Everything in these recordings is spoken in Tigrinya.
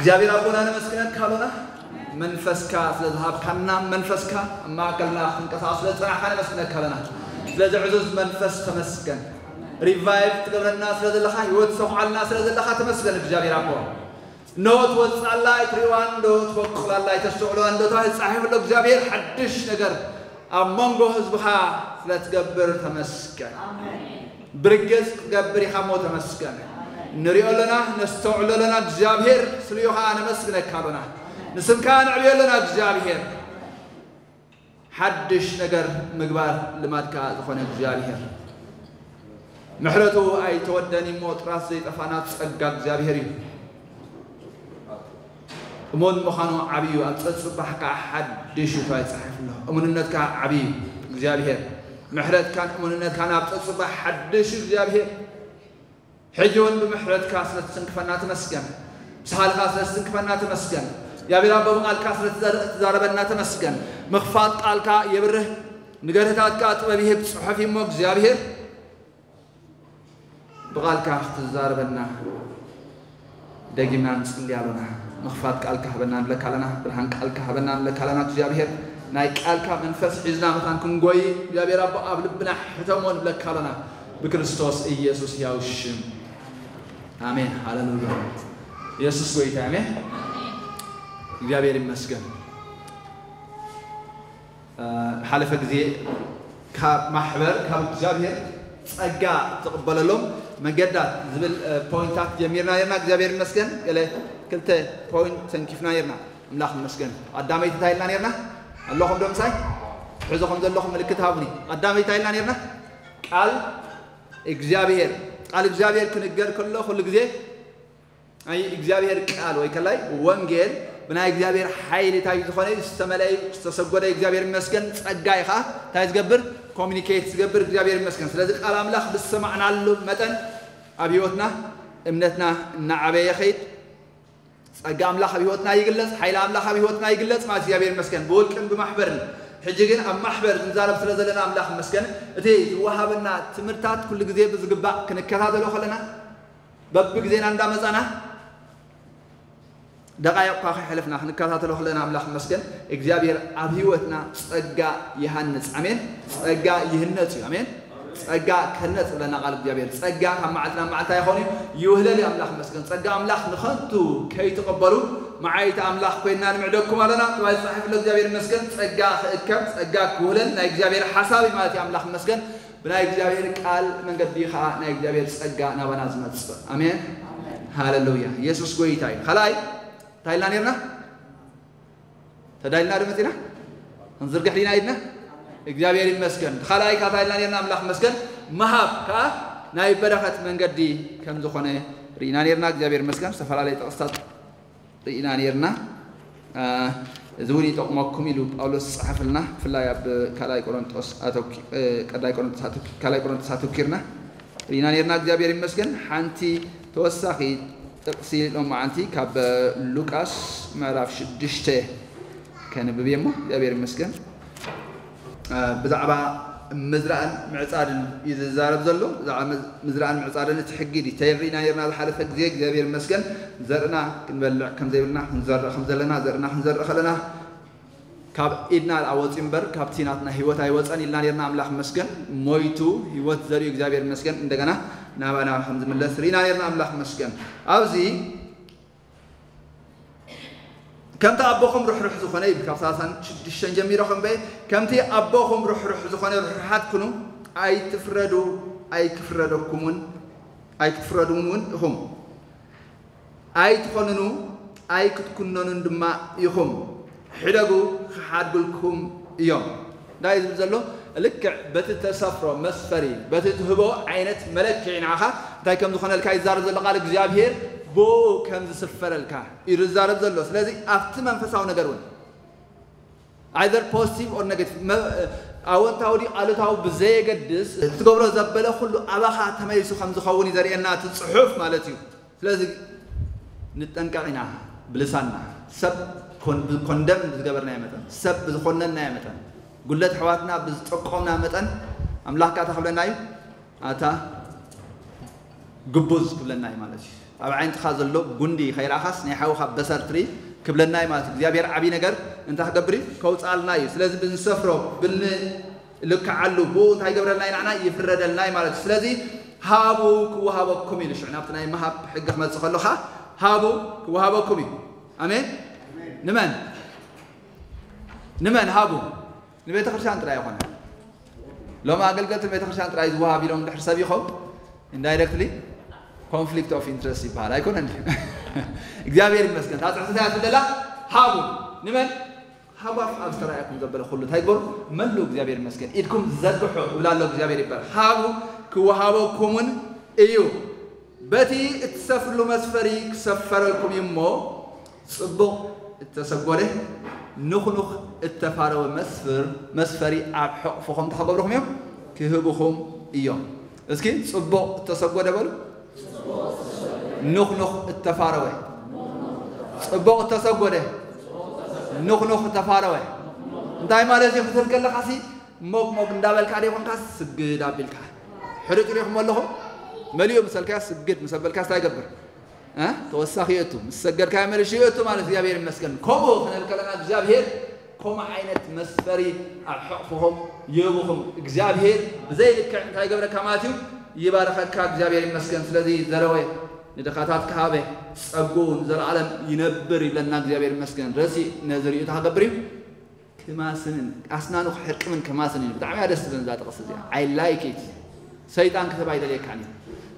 እግዚኣብሔር ኣቦና ነመስግነካ ኣሎና። መንፈስካ ስለ ዝሃብካና፣ መንፈስካ ኣብ ማእከልና ክንቀሳቐስ ስለ ዝጸናሕካ ነመስግነካ ኣሎና። ስለዚ ዕዙዝ መንፈስ ተመስገን። ሪቫይቭ ትገብረና ስለ ዘለኻ፣ ህይወት ትሰኹዓልና ስለ ዘለኻ ተመስገን እግዚኣብሔር ኣቦ። ኖት ወጻላይ ትሪዋን ዶ ትበቁላላይ ተስተውዕለዋን ዶ ተባሂሉ ጻሒፉ ኣሎ። እግዚኣብሔር ሓድሽ ነገር ኣብ መንጎ ህዝብኻ ስለ ትገብር ተመስገን። ብርግጽ ክትገብር ኢኻ እሞ ተመስገን። ንሪኦ ኣለና፣ ነስተውዕሎ ኣለና። እግዚኣብሔር ስልዩ ኸዓ ነመስግነካ ኣሎና። ንስምካ ንዕብዮ ኣለና እግዚኣብሔር። ሓድሽ ነገር ምግባር ልማድካ ዝኾነ እግዚኣብሔር። ምሕረቱ ኣይተወደን እሞ ጥራስ ዘይጠፋና ጸጋ እግዚኣብሔር እዩ። እሙን ምዃኑ ዓብዩ ኣብ ጸጽባሕ ከዓ ሓድሽ እዩ ተባሂሉ ጸሓፍ ኣሎ። እሙንነትካ ዓብዩ እግዚኣብሔር። ምሕረትካን እሙንነትካን ኣብ ጸጽባሕ ሓድሽ እዩ እግዚኣብሔር። ሕጂ እውን ብምሕረትካ ስለ ትስንክፈና ተመስገን። ብሳህልካ ስለ ትስንክፈና ተመስገን። እግዚኣብሔር ኣቦ ብቃልካ ስለ ትዛረ-፣ ትዛረበና ተመስገን። ምኽፋት ቃልካ የብርህ፣ ንገርህታትካ ጥበብ ይህብ ጽሑፍ እሞ እግዚኣብሔር ብቃልካ ክትዛረበና ደጊምና ንጽሊ ኣሎና። ምኽፋት ቃልካ ሃበና ንብለካ ኣለና። ብርሃን ቃልካ ሃበና ንብለካ ኣለና። እግዚኣብሔር ናይ ቃልካ መንፈስ ሒዝና መታን ክንጎይ እግዚኣብሔር ኣቦ ኣብ ልብና ሕተሞ ንብለካ ኣለና። ብክርስቶስ ኢየሱስ ሕያው ሽም ኣሜን። ሃሌሉያ። ኢየሱስ ጎይታ ኣሜን። እግዚኣብሔር ይመስገን። እ፣ ሓለፈ ግዜ ካብ ማሕበር፣ ካብ እግዚኣብሔር ጸጋ ትቕበለሎም መገዳት ዝብል፣ እ፣ ፖይንታት ጀሚርና ነርና። እግዚኣብሔር ይመስገን። ገለ ክልተ ፖይንት ተንኪፍና ነርና። ኣምላኽ ይመስገን። ኣዳመይቲ እንታይ ኢልና ነርና? ኣለኹም ዶ ምሳይ? ትሕዞ ከም ዘለኹም ምልክት ሃቡኒ። ኣዳመይቲ እንታይ ኢልና ነርና? ቃል እግዚኣብሔር። ቃል እግዚኣብሔር ክንገር ከሎ ኩሉ ግዜ ናይ እግዚኣብሔር ቃል ወይ ከላይ ወንጌል ብናይ እግዚኣብሔር ሓይሊ እንታይ ዝኾነ ዝተመለዩ ዝተሰጎደ እግዚኣብሔር ይመስገን። ጸጋ ኢኻ እንታይ ዝገብር? ኮሚኒኬት ዝገብር እግዚኣብሔር ይመስገን። ስለዚ ቃል ኣምላኽ ብዝሰማዕናሉ መጠን ኣብ ህይወትና እምነትና እናዓበየ ኸይድ። ጸጋ ኣምላኽ ኣብ ህይወትና ይግለጽ፣ ሓይሊ ኣምላኽ ኣብ ህይወትና ይግለጽ ማለት እግዚኣብሔር ይመስገን። ብውልቅን ብማሕበርን። ሕጂ ግን ኣብ ማሕበር ንዛረብ ስለ ዘለና ኣምላኽ ይመስገን። እቲ ዝወሃበና ትምህርታት ኩሉ ግዜ ብዝግባእ ክንከታተሎ ከለና በብግዜና እንዳመጻና ደቃይቕ እኳ ከይሕለፍና ክንከታተሎ ከለና ኣምላኽ ይመስገን። እግዚኣብሔር ኣብ ህይወትና ጸጋ ይሃንጽ። ኣሜን። ጸጋ ይህነጽ እዩ። ኣሜን። ጸጋ ክህነጽ ብለና ቃል እግዚኣብሔር። ጸጋ ካብ መዓልቲ ናብ መዓልቲ ኣይኾን እዩ፣ ይውህለል እዩ። ኣምላኽ ይመስገን። ጸጋ ኣምላኽ ንኸንቱ ከይትቕበሉ መዓይቲ ኣምላኽ ኮይንና ንምዕደኩም ኣለና። ጥባይ ዝጻሕፍ ኣሎ እግዚኣብሔር ይመስገን። ጸጋ ክእከብ፣ ጸጋ ክውህለል ናይ እግዚኣብሔር ሓሳብ እዩ ማለት እዩ። ኣምላኽ ይመስገን። ብናይ እግዚኣብሔር ቃል መንገዲ ኸዓ ናይ እግዚኣብሔር ጸጋ ናባና ዝመጽእ። ኣሜን። ሃሌሉያ። ኢየሱስ ጎይታ እዩ። ካልኣይ እንታይ ኢልና ነርና? ተዳይልና ዶ መጺና? ክንዝርግሕ ዲና ኢድና? እግዚኣብሔር ይመስገን። ካልኣይ ካታ ኢልና ነርና? ኣምላኽ ይመስገን። መሃብ ከኣ ናይ በረኸት መንገዲ ከም ዝኾነ ርኢና ነርና። እግዚኣብሔር ይመስገን። ዝተፈላለየ ጥቕስታት ርኢና ነርና። አ፣ እዚ እውን ይጠቕመኩም ኢሉ ጳውሎስ ዝጸሓፈልና፣ ብፍላይ ኣብ ካልኣይ ቆሮንጦስ ኣተኪ-፣ እ፣ ቀዳይ ቆሮንጦስ ኣተኪ-፣ ካልኣይ ቆሮንጦስ ኣተኪርና ርኢና ነርና። እግዚኣብሔር ይመስገን። ሓንቲ ተወሳኺ ጥቕሲ ሎማዓንቲ ካብ ሉቃስ ምዕራፍ ሽዱሽተ ከንብብ እየ እሞ፣ እግዚኣብሔር ይመስገን። እ፣ ብዛዕባ ምዝራእን ምዕጻድን እዩ ዝዛረብ ዘሎ። ብዛዕባ ምዝ-፣ ምዝራእን ምዕጻድን እቲ ሕጊ ዲተይል ርኢና ነርና ዝሓለፈ ግዜ። እግዚኣብሔር ይመስገን። ዘርእና ክንበልዕ ከም ዘይብልና፣ ክንዘርእ ከም ዘለና፣ ዘርእና ክንዘርእ ከለና ካብ ኢድና ደኣ ወጺኡ እምበር ካብቲ ናትና ህይወት ኣይወጸን ኢልና ነርና። ኣምላኽ ይመስገን። ሞይቱ ህይወት ዘርእዩ እግዚኣብሔር ይመስገን። እንደገና ናባና ከም ዝምለስ ርኢና ነርና። ኣምላኽ ይመስገን። ኣብዚ ከምቲ ኣቦኹም ርሕሩሕ ዝኾነ ይብል፣ ካብ ሰላሳ ሽዱሽተ ጀሚረ ከንበየ፣ ከምቲ ኣቦኹም ርሕሩሕ ዝኾነ ርሕሩሓት ኩኑ፣ ኣይትፍረዱ፣ ኣይክፍረደኩምን፣ ኣይክትፍረዱን እውን ኢኹም። ኣይትኾንኑ፣ ኣይክትኩነኑን ድማ ኢኹም። ሕደጉ፣ ክሓድጉልኩም እዮም። እንታይ እዩ ዝብል ዘሎ? ልክዕ በቲ ተሰፍሮ መስፈሪ፣ በቲ ትህቦ ዓይነት መለክዒ ንዓኻ እንታይ ከም ዝኾነልካ ይዛረብ ዘሎ ቃል እግዚኣብሔር፣ ብኡ ከም ዝስፈረልካ እዩ ዝዛረብ ዘሎ። ስለዚ ኣብቲ መንፈሳዊ ነገር እውን፣ either positive or negative፣ መ-፣ ኣወንታዊ ድዩ ኣሉታዊ ብዘየገድስ፣ እትገብሮ ዘበለ ኩሉ ኣባኻ ተመሊሱ ከም ዝኸውን እዩ ዘርእየና እቲ ጽሑፍ ማለት እዩ። ስለዚ ንጠንቀቕ ኢና ብልሳንና። ሰብ ኮን-፣ ኮንደም ብዝገበርናዮ መጠን፣ ሰብ ብዝኾነንናዮ መጠን፣ ጉድለት ኣሕዋትና ብዝጠቆምና መጠን፣ ኣምላኽ ከኣ እንታይ ክብለና እዩ? ኣታ ግቡዝ ክብለና እዩ ማለት እዩ። ኣብ ዓይንትኻ ዘሎ ጉንዲ ከይረኣኻስ ናይ ሓውኻ በሰር ትርኢ ክብለና እዩ ማለት እዩ። እግዚኣብሔር ዓብዪ ነገር እንታይ ክገብር እዩ? ከውፅኣልና እዩ። ስለዚ ብንሰፍሮ፣ ብንልክዓሉ፣ ብኡ እንታይ ይገብረልና እዩ? ንዓና ይፍረደልና እዩ ማለት እዩ። ስለዚ ሃቡ ክወሃበኩም ኢሉ። ሽዑ ናብቲ ናይ ምሃብ ሕጊ ክመጽእ ከሎ ኸዓ ሃቡ ክወሃበኩም እዩ። ኣሜን። ንመን? ንመን ሃቡ? ንቤተ ክርስቲያን ጥራይ ኣይኮነ። ሎም ኣገልገልቲ ቤተ ክርስቲያን ጥራይ ዝወሃብ ኢሎም እንድሕር ሰቢኾም indirectly conflict of interest ይበሃል ኣይኮነን ድዩ? እግዚኣብሔር ይመስገን። እታ ጽሕፍቲ እንታይ ትብለላ? ሃቡ። ንመን? ሃቡ። ኣብ ዝተራእየኩም ዘበለ ኩሉ እንታይ ግበሩ? መሉ። እግዚኣብሔር ይመስገን። ኢድኩም ዘርግሑ እብላ ኣሎ። እግዚኣብሔር ይባል። ሃቡ ክወሃበኩምን እዩ። በቲ እትሰፍርሉ መስፈሪ ክሰፈረልኩም እዩ እሞ፣ ጽቡቕ እተሰጎደ፣ ንኹኑኽ እተፋረወ መስፍር መስፈሪ ኣብ ሕቕፍኹም እንታይ ክገብሩኹም እዮም? ክህብኹም እዮም። እስኪ ጽቡቕ እተሰጎደ በሉ። ንኹኑኽ እተፋረወ። ጽቡቕ እተሰጎደ፣ ንኹኑኽ እተፋረወ። እንታይ ማለት እዩ ክትብል ከለኻሲ፣ ሞግ ሞግ እንዳበልካ ደይኮንካ ስግድ ኣቢልካ። ሕሩጭ ሪኹም ኣለኹም? መሊኡ ምሰልካ ስግድ ምስ ኣበልካ እንታይ ይገብር? እ? ተወሳኺ የእቱ። ምስ ሰገድካዮ መልሽ የእቱ ማለት እግዚኣብሔር ይመስገን። ከምኡ ክንብል ከለና እግዚኣብሔር ከምኡ ዓይነት መስፈሪ ኣብ ሕቕፍኹም ይህብኹም። እግዚኣብሔር ብዘይ ልክዕ እንታይ ይገብረካ ማለት እዩ? ይባርኸካ። እግዚኣብሔር ይመስገን። ስለዚ ዘረወ ንድኻታት ክሃበ ጸጉ ንዘለዓለም ይነብር ይብለና እግዚኣብሔር ይመስገን። ረሲ ነዚ ርእዩ እንታይ ክገብር እዩ? ክማስንን ኣስናኑ ክሕርቅምን ክማስን እዩ። ብጣዕሚ እያ ደስ ትብለኒ እዛ ጥቕሲ እዚኣ። I like it። ሰይጣን ክህብ ኣይደልየካን እዩ።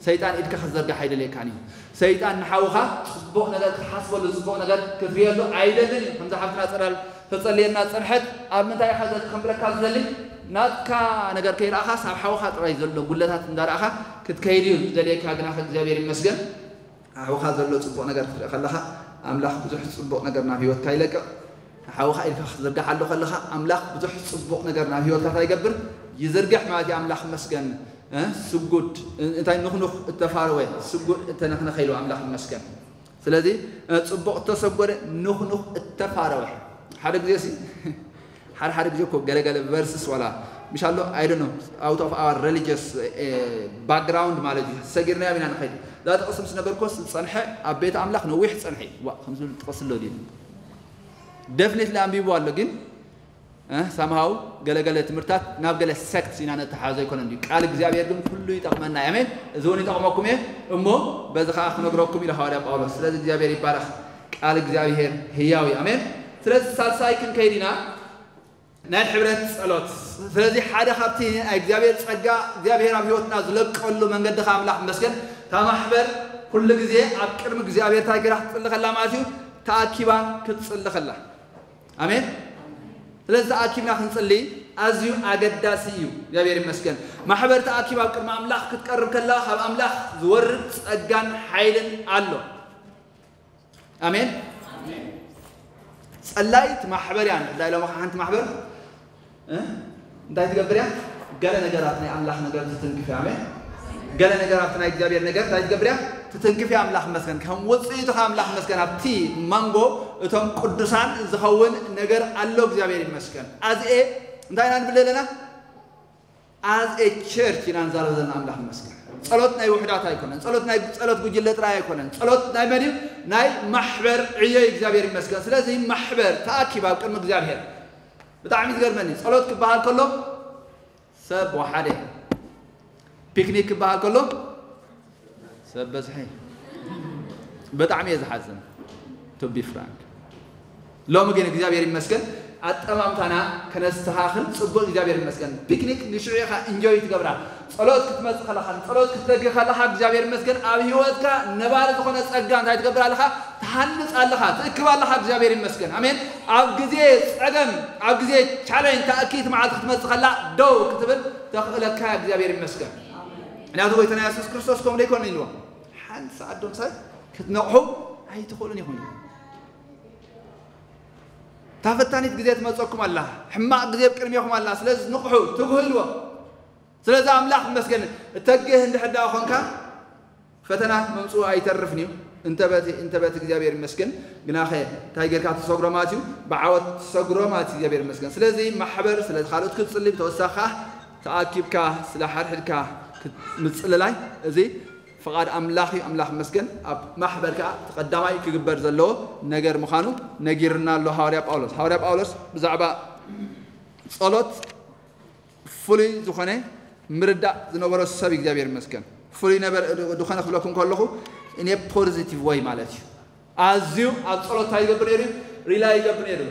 ሰይጣን ኢድካ ክትዘርግሕ ኣይደልየካን እዩ። ሰይጣን ንሓውኻ ጽቡቕ ነገር ክትሓስበሉ፣ ጽቡቕ ነገር ክትርእየሉ ኣይደልን እዩ። ከምዛ ሓፍትና ጽላል ተጸልየና ጸንሐት። ኣብ ምንታይ ኢኻ ዘ-፣ ከምብለካ ዝደሊ? ናትካ ነገር ከይረኣኻስ ኣብ ሓውኻ ጥራይ ዘሎ ጉለታት እንዳረኣኻ ክትከይድ እዩ ዝደልየካ። ግናኸ እግዚኣብሔር ይመስገን። ሓውኻ ዘሎ ጽቡቕ ነገር ክትርኢ ከለኻ፣ ኣምላኽ ብዙሕ ጽቡቕ ነገር ናብ ህይወትካ ይለቅቕ። ሓውኻ ኢድካ ክትዝርግሓሉ ከለኻ፣ ኣምላኽ ብዙሕ ጽቡቕ ነገር ናብ ህይወትካ እንታይ ይገብር? ይዝርግሕ ማለት እዩ። ኣምላኽ ይመስገን። እ፣ ስጉድ፣ እ፣ እንታይ ንኽኑኽ እተፋረወ፣ ስጉድ እተነኽነኸ ኢሉ ኣምላኽ ይመስገን። ስለዚ፣ እ፣ ጽቡቕ እተሰጎደ፣ ንኽኑኽ እተፋረወ። ሓደ ግዜ ሲ፣ ሓደ ሓደ ግዜ እኮ ገለ ገለ ቨርስስ ዋላ ምሽ ኣሎ፣ I don't know፣ out of our religious፣ እ፣ background ማለት እዩ። ሰጊርናዮም ኢና ንኸይድ። እዛ ጥቕሲ ምስ ነገርኩስ ዝጸንሐ ኣብ ቤት ኣምላኽ ነዊሕ ጸንሐ እዩ። ዋ፣ ከም ዝብል ጥቕሲ ኣሎ ድዩ? Definitely ኣንቢቡ ኣሎ፣ ግን፣ እ፣ somehow ገለ ገለ ትምህርታት ናብ ገለ ሴክትስ ኢና ነተሓዞ ኣይኮነን ድዩ? ቃል እግዚኣብሔር ግን ኩሉ ይጠቕመና እዩ። ኣሜን። እዚ እውን ይጠቕመኩም እየ እሞ በዚ ኸዓ ክነግረኩም ኢለ ሃዋርያ ጳውሎስ። ስለዚ እግዚኣብሔር ይባረኽ። ቃል እግዚኣብሔር ህያው እዩ። ኣሜን። ስለዚ ሳልሳይ ክንከይድ ኢና። ናይ ሕብረት ጸሎት። ስለዚ ሓደ ካብቲ ናይ እግዚኣብሔር ጸጋ እግዚኣብሔር ኣብ ህይወትና ዝለቀሉ መንገዲ ኸዓ ኣምላኽ ይመስገን። እታ ማሕበር ኩሉ ግዜ ኣብ ቅድሚ እግዚኣብሔር እንታይ ገይራ ክትጽሊ ከላ ማለት እዩ? ተኣኪባ ክትጽሊ ከላ። ኣሜን። ስለዚ ተኣኪብና ክንጽሊ ኣዝዩ ኣገዳሲ እዩ። እግዚኣብሔር ይመስገን። ማሕበር ተኣኪባ ኣብ ቅድሚ ኣምላኽ ክትቀርብ ከላ ካብ ኣምላኽ ዝወርድ ጸጋን ሓይልን ኣሎ። ኣሜን። ጸላይት ማሕበር እያ። እንታይ ኢሎም ሓንቲ ማሕበር፣ እ? እንታይ ትገብር እያ? ገለ ነገራት ናይ ኣምላኽ ነገር ትትንክፍ እያ። ኣሜን። ገለ ነገር ኣብቲ ናይ እግዚኣብሔር ነገር እንታይ ትገብር እያ? ትትንክፍ እያ። ኣምላኽ ይመስገን። ከም ውጽኢቱ ከ ኣምላኽ ይመስገን። ኣብቲ መንጎ እቶም ቅዱሳን ዝኸውን ነገር ኣሎ። እግዚኣብሔር ይመስገን። ኣዝኤ እንታይ ኢና ንብል ዘለና? As a church ኢና ንዛረብ ዘለና። ኣምላኽ ይመስገን። ጸሎት ናይ ውሕዳት ኣይኮነን። ጸሎት ናይ ጸሎት ጉጅለ ጥራይ ኣይኮነን። ጸሎት ናይ መን እዩ? ናይ ማሕበር ዕዮ እዩ። እግዚኣብሔር ይመስገን። ስለዚ ማሕበር ተኣኪባ ኣብ ቅድሚ እግዚኣብሔር። ብጣዕሚ ዝገርመኒ ጸሎት ክበሃል ከሎ ሰብ ወሓደ፣ ፒክኒክ ክበሃል ከሎ ሰብ በዝሐ። ብጣዕሚ እየ ዝሓዝን፣ to be frank። ሎሚ ግን እግዚኣብሔር ይመስገን ኣጠማምታና ከነስተኻኽል ጽቡቕ። እግዚኣብሔር ይመስገን። ፒክኒክ ንሽዑ ኢኻ ኢንጆይ ትገብራ። ጸሎት ክትመጽእ ከለኻ፣ ጸሎት ክትደግህ ከለኻ እግዚኣብሔር ይመስገን ኣብ ህይወትካ ነባሪ ዝኾነ ጸጋ እንታይ ትገብር ኣለኻ? ትሃንጽ ኣለኻ፣ ትእክብ ኣለኻ። እግዚኣብሔር ይመስገን። ኣሜን። ኣብ ግዜ ጸገም፣ ኣብ ግዜ ቻሌንጅ ተኣኪት መዓልቲ ክትመጽእ ከላ ደው ክትብል ተኽእለካ እግዚኣብሔር ይመስገን። ምክንያቱ ጎይታና የሱስ ክርስቶስ ከምኡ ዶ ኣይኮነን ኢልዎ? ሓንቲ ሰዓት ዶ ምሳይ ክትነቕሑ ኣይትኽእሉን ኢኹም። እታ ፈታኒት ግዜ ትመጸኩም ኣላ፣ ሕማቕ ግዜ ኣብ ቅድሜኹም ኣላ። ስለዚ ንቕሑ፣ ትግሁ ኢልዎ። ስለዚ ኣምላኽ ይመስገን፣ እተግህ እንድሕር ደኣ ኾንካ ፈተና መምጽኡ ኣይተርፍን እዩ። እንተ በቲ፣ እንተ በቲ እግዚኣብሔር ይመስገን፣ ግናኸ እንታይ ጌርካ ትሰግሮ ማለት እዩ? ብዓወት ትሰግሮ ማለት እዩ። እግዚኣብሔር ይመስገን። ስለዚ ማሕበር ስለ ካልኦት ክትጽሊ፣ ብተወሳኺ ከኣ ተኣኪብካ ስለ ሓድሕድካ ክት-፣ ምጽልላይ፣ እዚ ፍቓድ ኣምላኽ እዩ። ኣምላኽ ይመስገን። ኣብ ማሕበር ከዓ እቲ ቀዳማይ ክግበር ዘለዎ ነገር ምዃኑ ነጊርና ኣሎ ሃዋርያ ጳውሎስ። ሃዋርያ ጳውሎስ ብዛዕባ ጸሎት ፍሉይ ዝኾነ ምርዳእ ዝነበሮ ሰብ እዩ፣ እግዚኣብሔር ይመስገን። ፍሉይ ነበር ዝኾነ ክብለኩም ከለኹ እኔ ፖዚቲቭ ወይ ማለት እዩ። ኣዝዩ ኣብ ጸሎት እንታይ ይገብር ነይሩ? ሪላይ ይገብር ነይሩ።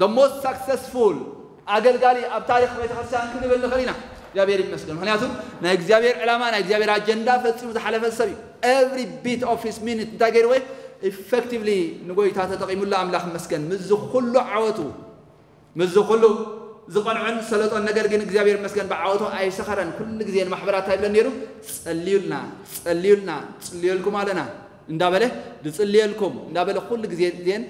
The most successful ኣገልጋሊ ኣብ ታሪኽ ቤተክርስትያን ክንብል ንኽእል ኢና። እግዚኣብሔር ይመስገን። ምክንያቱ ናይ እግዚኣብሔር ዕላማ፣ ናይ እግዚኣብሔር ኣጀንዳ ፈጺሙ ዝሓለፈ ሰብ እዩ። Every bit of his minute እንታይ ገይርዎ? ኢፌክቲቭሊ ንጎይታ ተጠቒሙሉ። ኣምላኽ ይመስገን። ምስዚ ኩሉ ዓወቱ፣ ምስዚ ኩሉ ዝቐንዖን ዝሰለጦን ነገር ግን እግዚኣብሔር ይመስገን ብዓወቱ ኣይሰኸረን። ኩሉ ግዜ ንማሕበራት እንታይ ይብለን ነይሩ? ጸልዩልና፣ ጸልዩልና፣ ጽልየልኩም ኣለና እንዳበለ፣ ዝጽልየልኩም እንዳበለ ኩሉ ግዜ ግዜን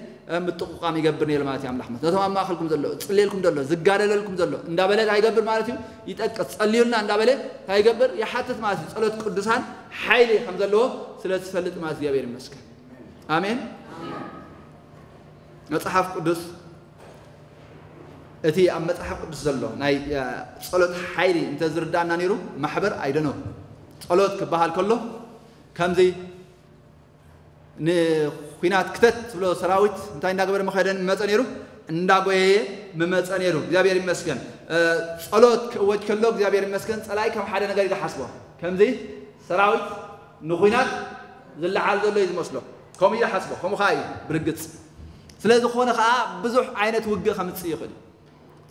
ምጥቁቃም ይገብር ነይሩ ማለት እዩ። ኣምላኽ ይመስገን። ነቶም ኣብ ማእከልኩም ዘሎ፣ ዝጽልየልኩም ዘሎ፣ ዝጋደለልኩም ዘሎ እንዳበለ እንታይ ይገብር ማለት እዩ? ይጠቅስ። ጸልዩልና እንዳበለ እንታይ ይገብር? ይሓትት ማለት እዩ። ጸሎት ቅዱሳን ሓይሊ ከም ዘለዎ ስለ ዝፈልጥ ማለት እግዚኣብሔር ይመስገን። ኣሜን። መጽሓፍ ቅዱስ፣ እቲ ኣብ መጽሓፍ ቅዱስ ዘሎ ናይ ጸሎት ሓይሊ እንተ ዝርዳእና ነይሩ ማሕበር ኣይደነው። ጸሎት ክበሃል ከሎ ከምዚ ንኩናት ክተት ዝብሎ ሰራዊት እንታይ እንዳገበረ መኸደን መጸ ነይሩ? እንዳጎየየ መመጸ ነይሩ። እግዚኣብሔር ይመስገን። ጸሎት ክእወጅ ከሎ እግዚኣብሔር ይመስገን ጸላይ ከም ሓደ ነገር ይሓስቦ። ከምዚ ሰራዊት ንኩናት ዝለዓል ዘሎ እዩ ዝመስሎ። ከምኡ ይሓስቦ። ከምኡ ከዓ እዩ ብርግጽ። ስለ ዝኾነ ከዓ ብዙሕ ዓይነት ውግእ ከምጽእ ይኽእል እዩ።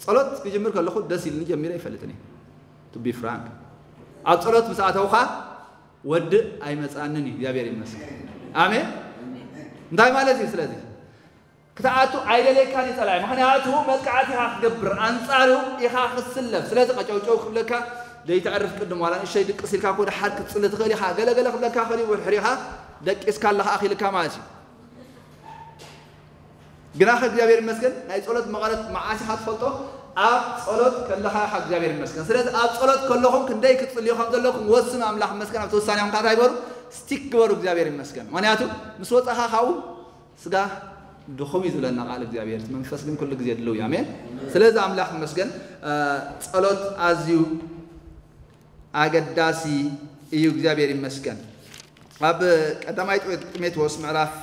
ጸሎት ክጅምር ከለኹ ደስ ኢልኒ ጀሚረ ይፈልጥን እየ። To be frank፣ ኣብ ጸሎት ምስ ኣተውካ ወድእ ኣይመጻንን እዩ። እግዚኣብሔር ይመስገን። ኣሜን። እንታይ ማለት እዩ? ስለዚ ክትኣቱ ኣይደለየካን እዩ ጸላኢ። ምኽንያቱ መጥቃዕቲ ኢኻ ክትገብር፣ ኣንጻሩ ኢኻ ክትስለፍ። ስለዚ ቀጨውጨው ክብለካ ዘይተዕርፍ ቅድም ዋላ ንእሽተይ ድቅስ ኢልካ እኮ ደሓር ክትጽሊ ትኽእል ኢኻ። ገለገለ ክብለካ ክእል እዩ። ውሕር ኢኻ ደቂስካ ኣለኻ ኣኺልካ ማለት እዩ። ግናኸ እግዚኣብሔር ይመስገን ናይ ጸሎት መቐረት መዓስ ኢኻ ትፈልጦ? ኣብ ጸሎት ከለኻ ኢኻ። እግዚኣብሔር ይመስገን። ስለዚ ኣብ ጸሎት ከለኹም ክንደይ ክትጽልዩ ከም ዘለኩም ወስኑ። ኣምላኽ ይመስገን። ኣብቲ ውሳኔኹም ከኣ እንታይ ግበሩ? ስቲክ ግበሩ። እግዚኣብሔር ይመስገን። ምኽንያቱ ምስ ወጻኻ ካብኡ ስጋ ድኹም እዩ ዝብለና ቃል እግዚኣብሔር። እቲ መንፈስ ግን ኩሉ ግዜ ድልው እዩ። ኣሜን። ስለዚ ኣምላኽ ይመስገን። ጸሎት ኣዝዩ ኣገዳሲ እዩ። እግዚኣብሔር ይመስገን። ኣብ ቀዳማይ ጢሞቴዎስ ምዕራፍ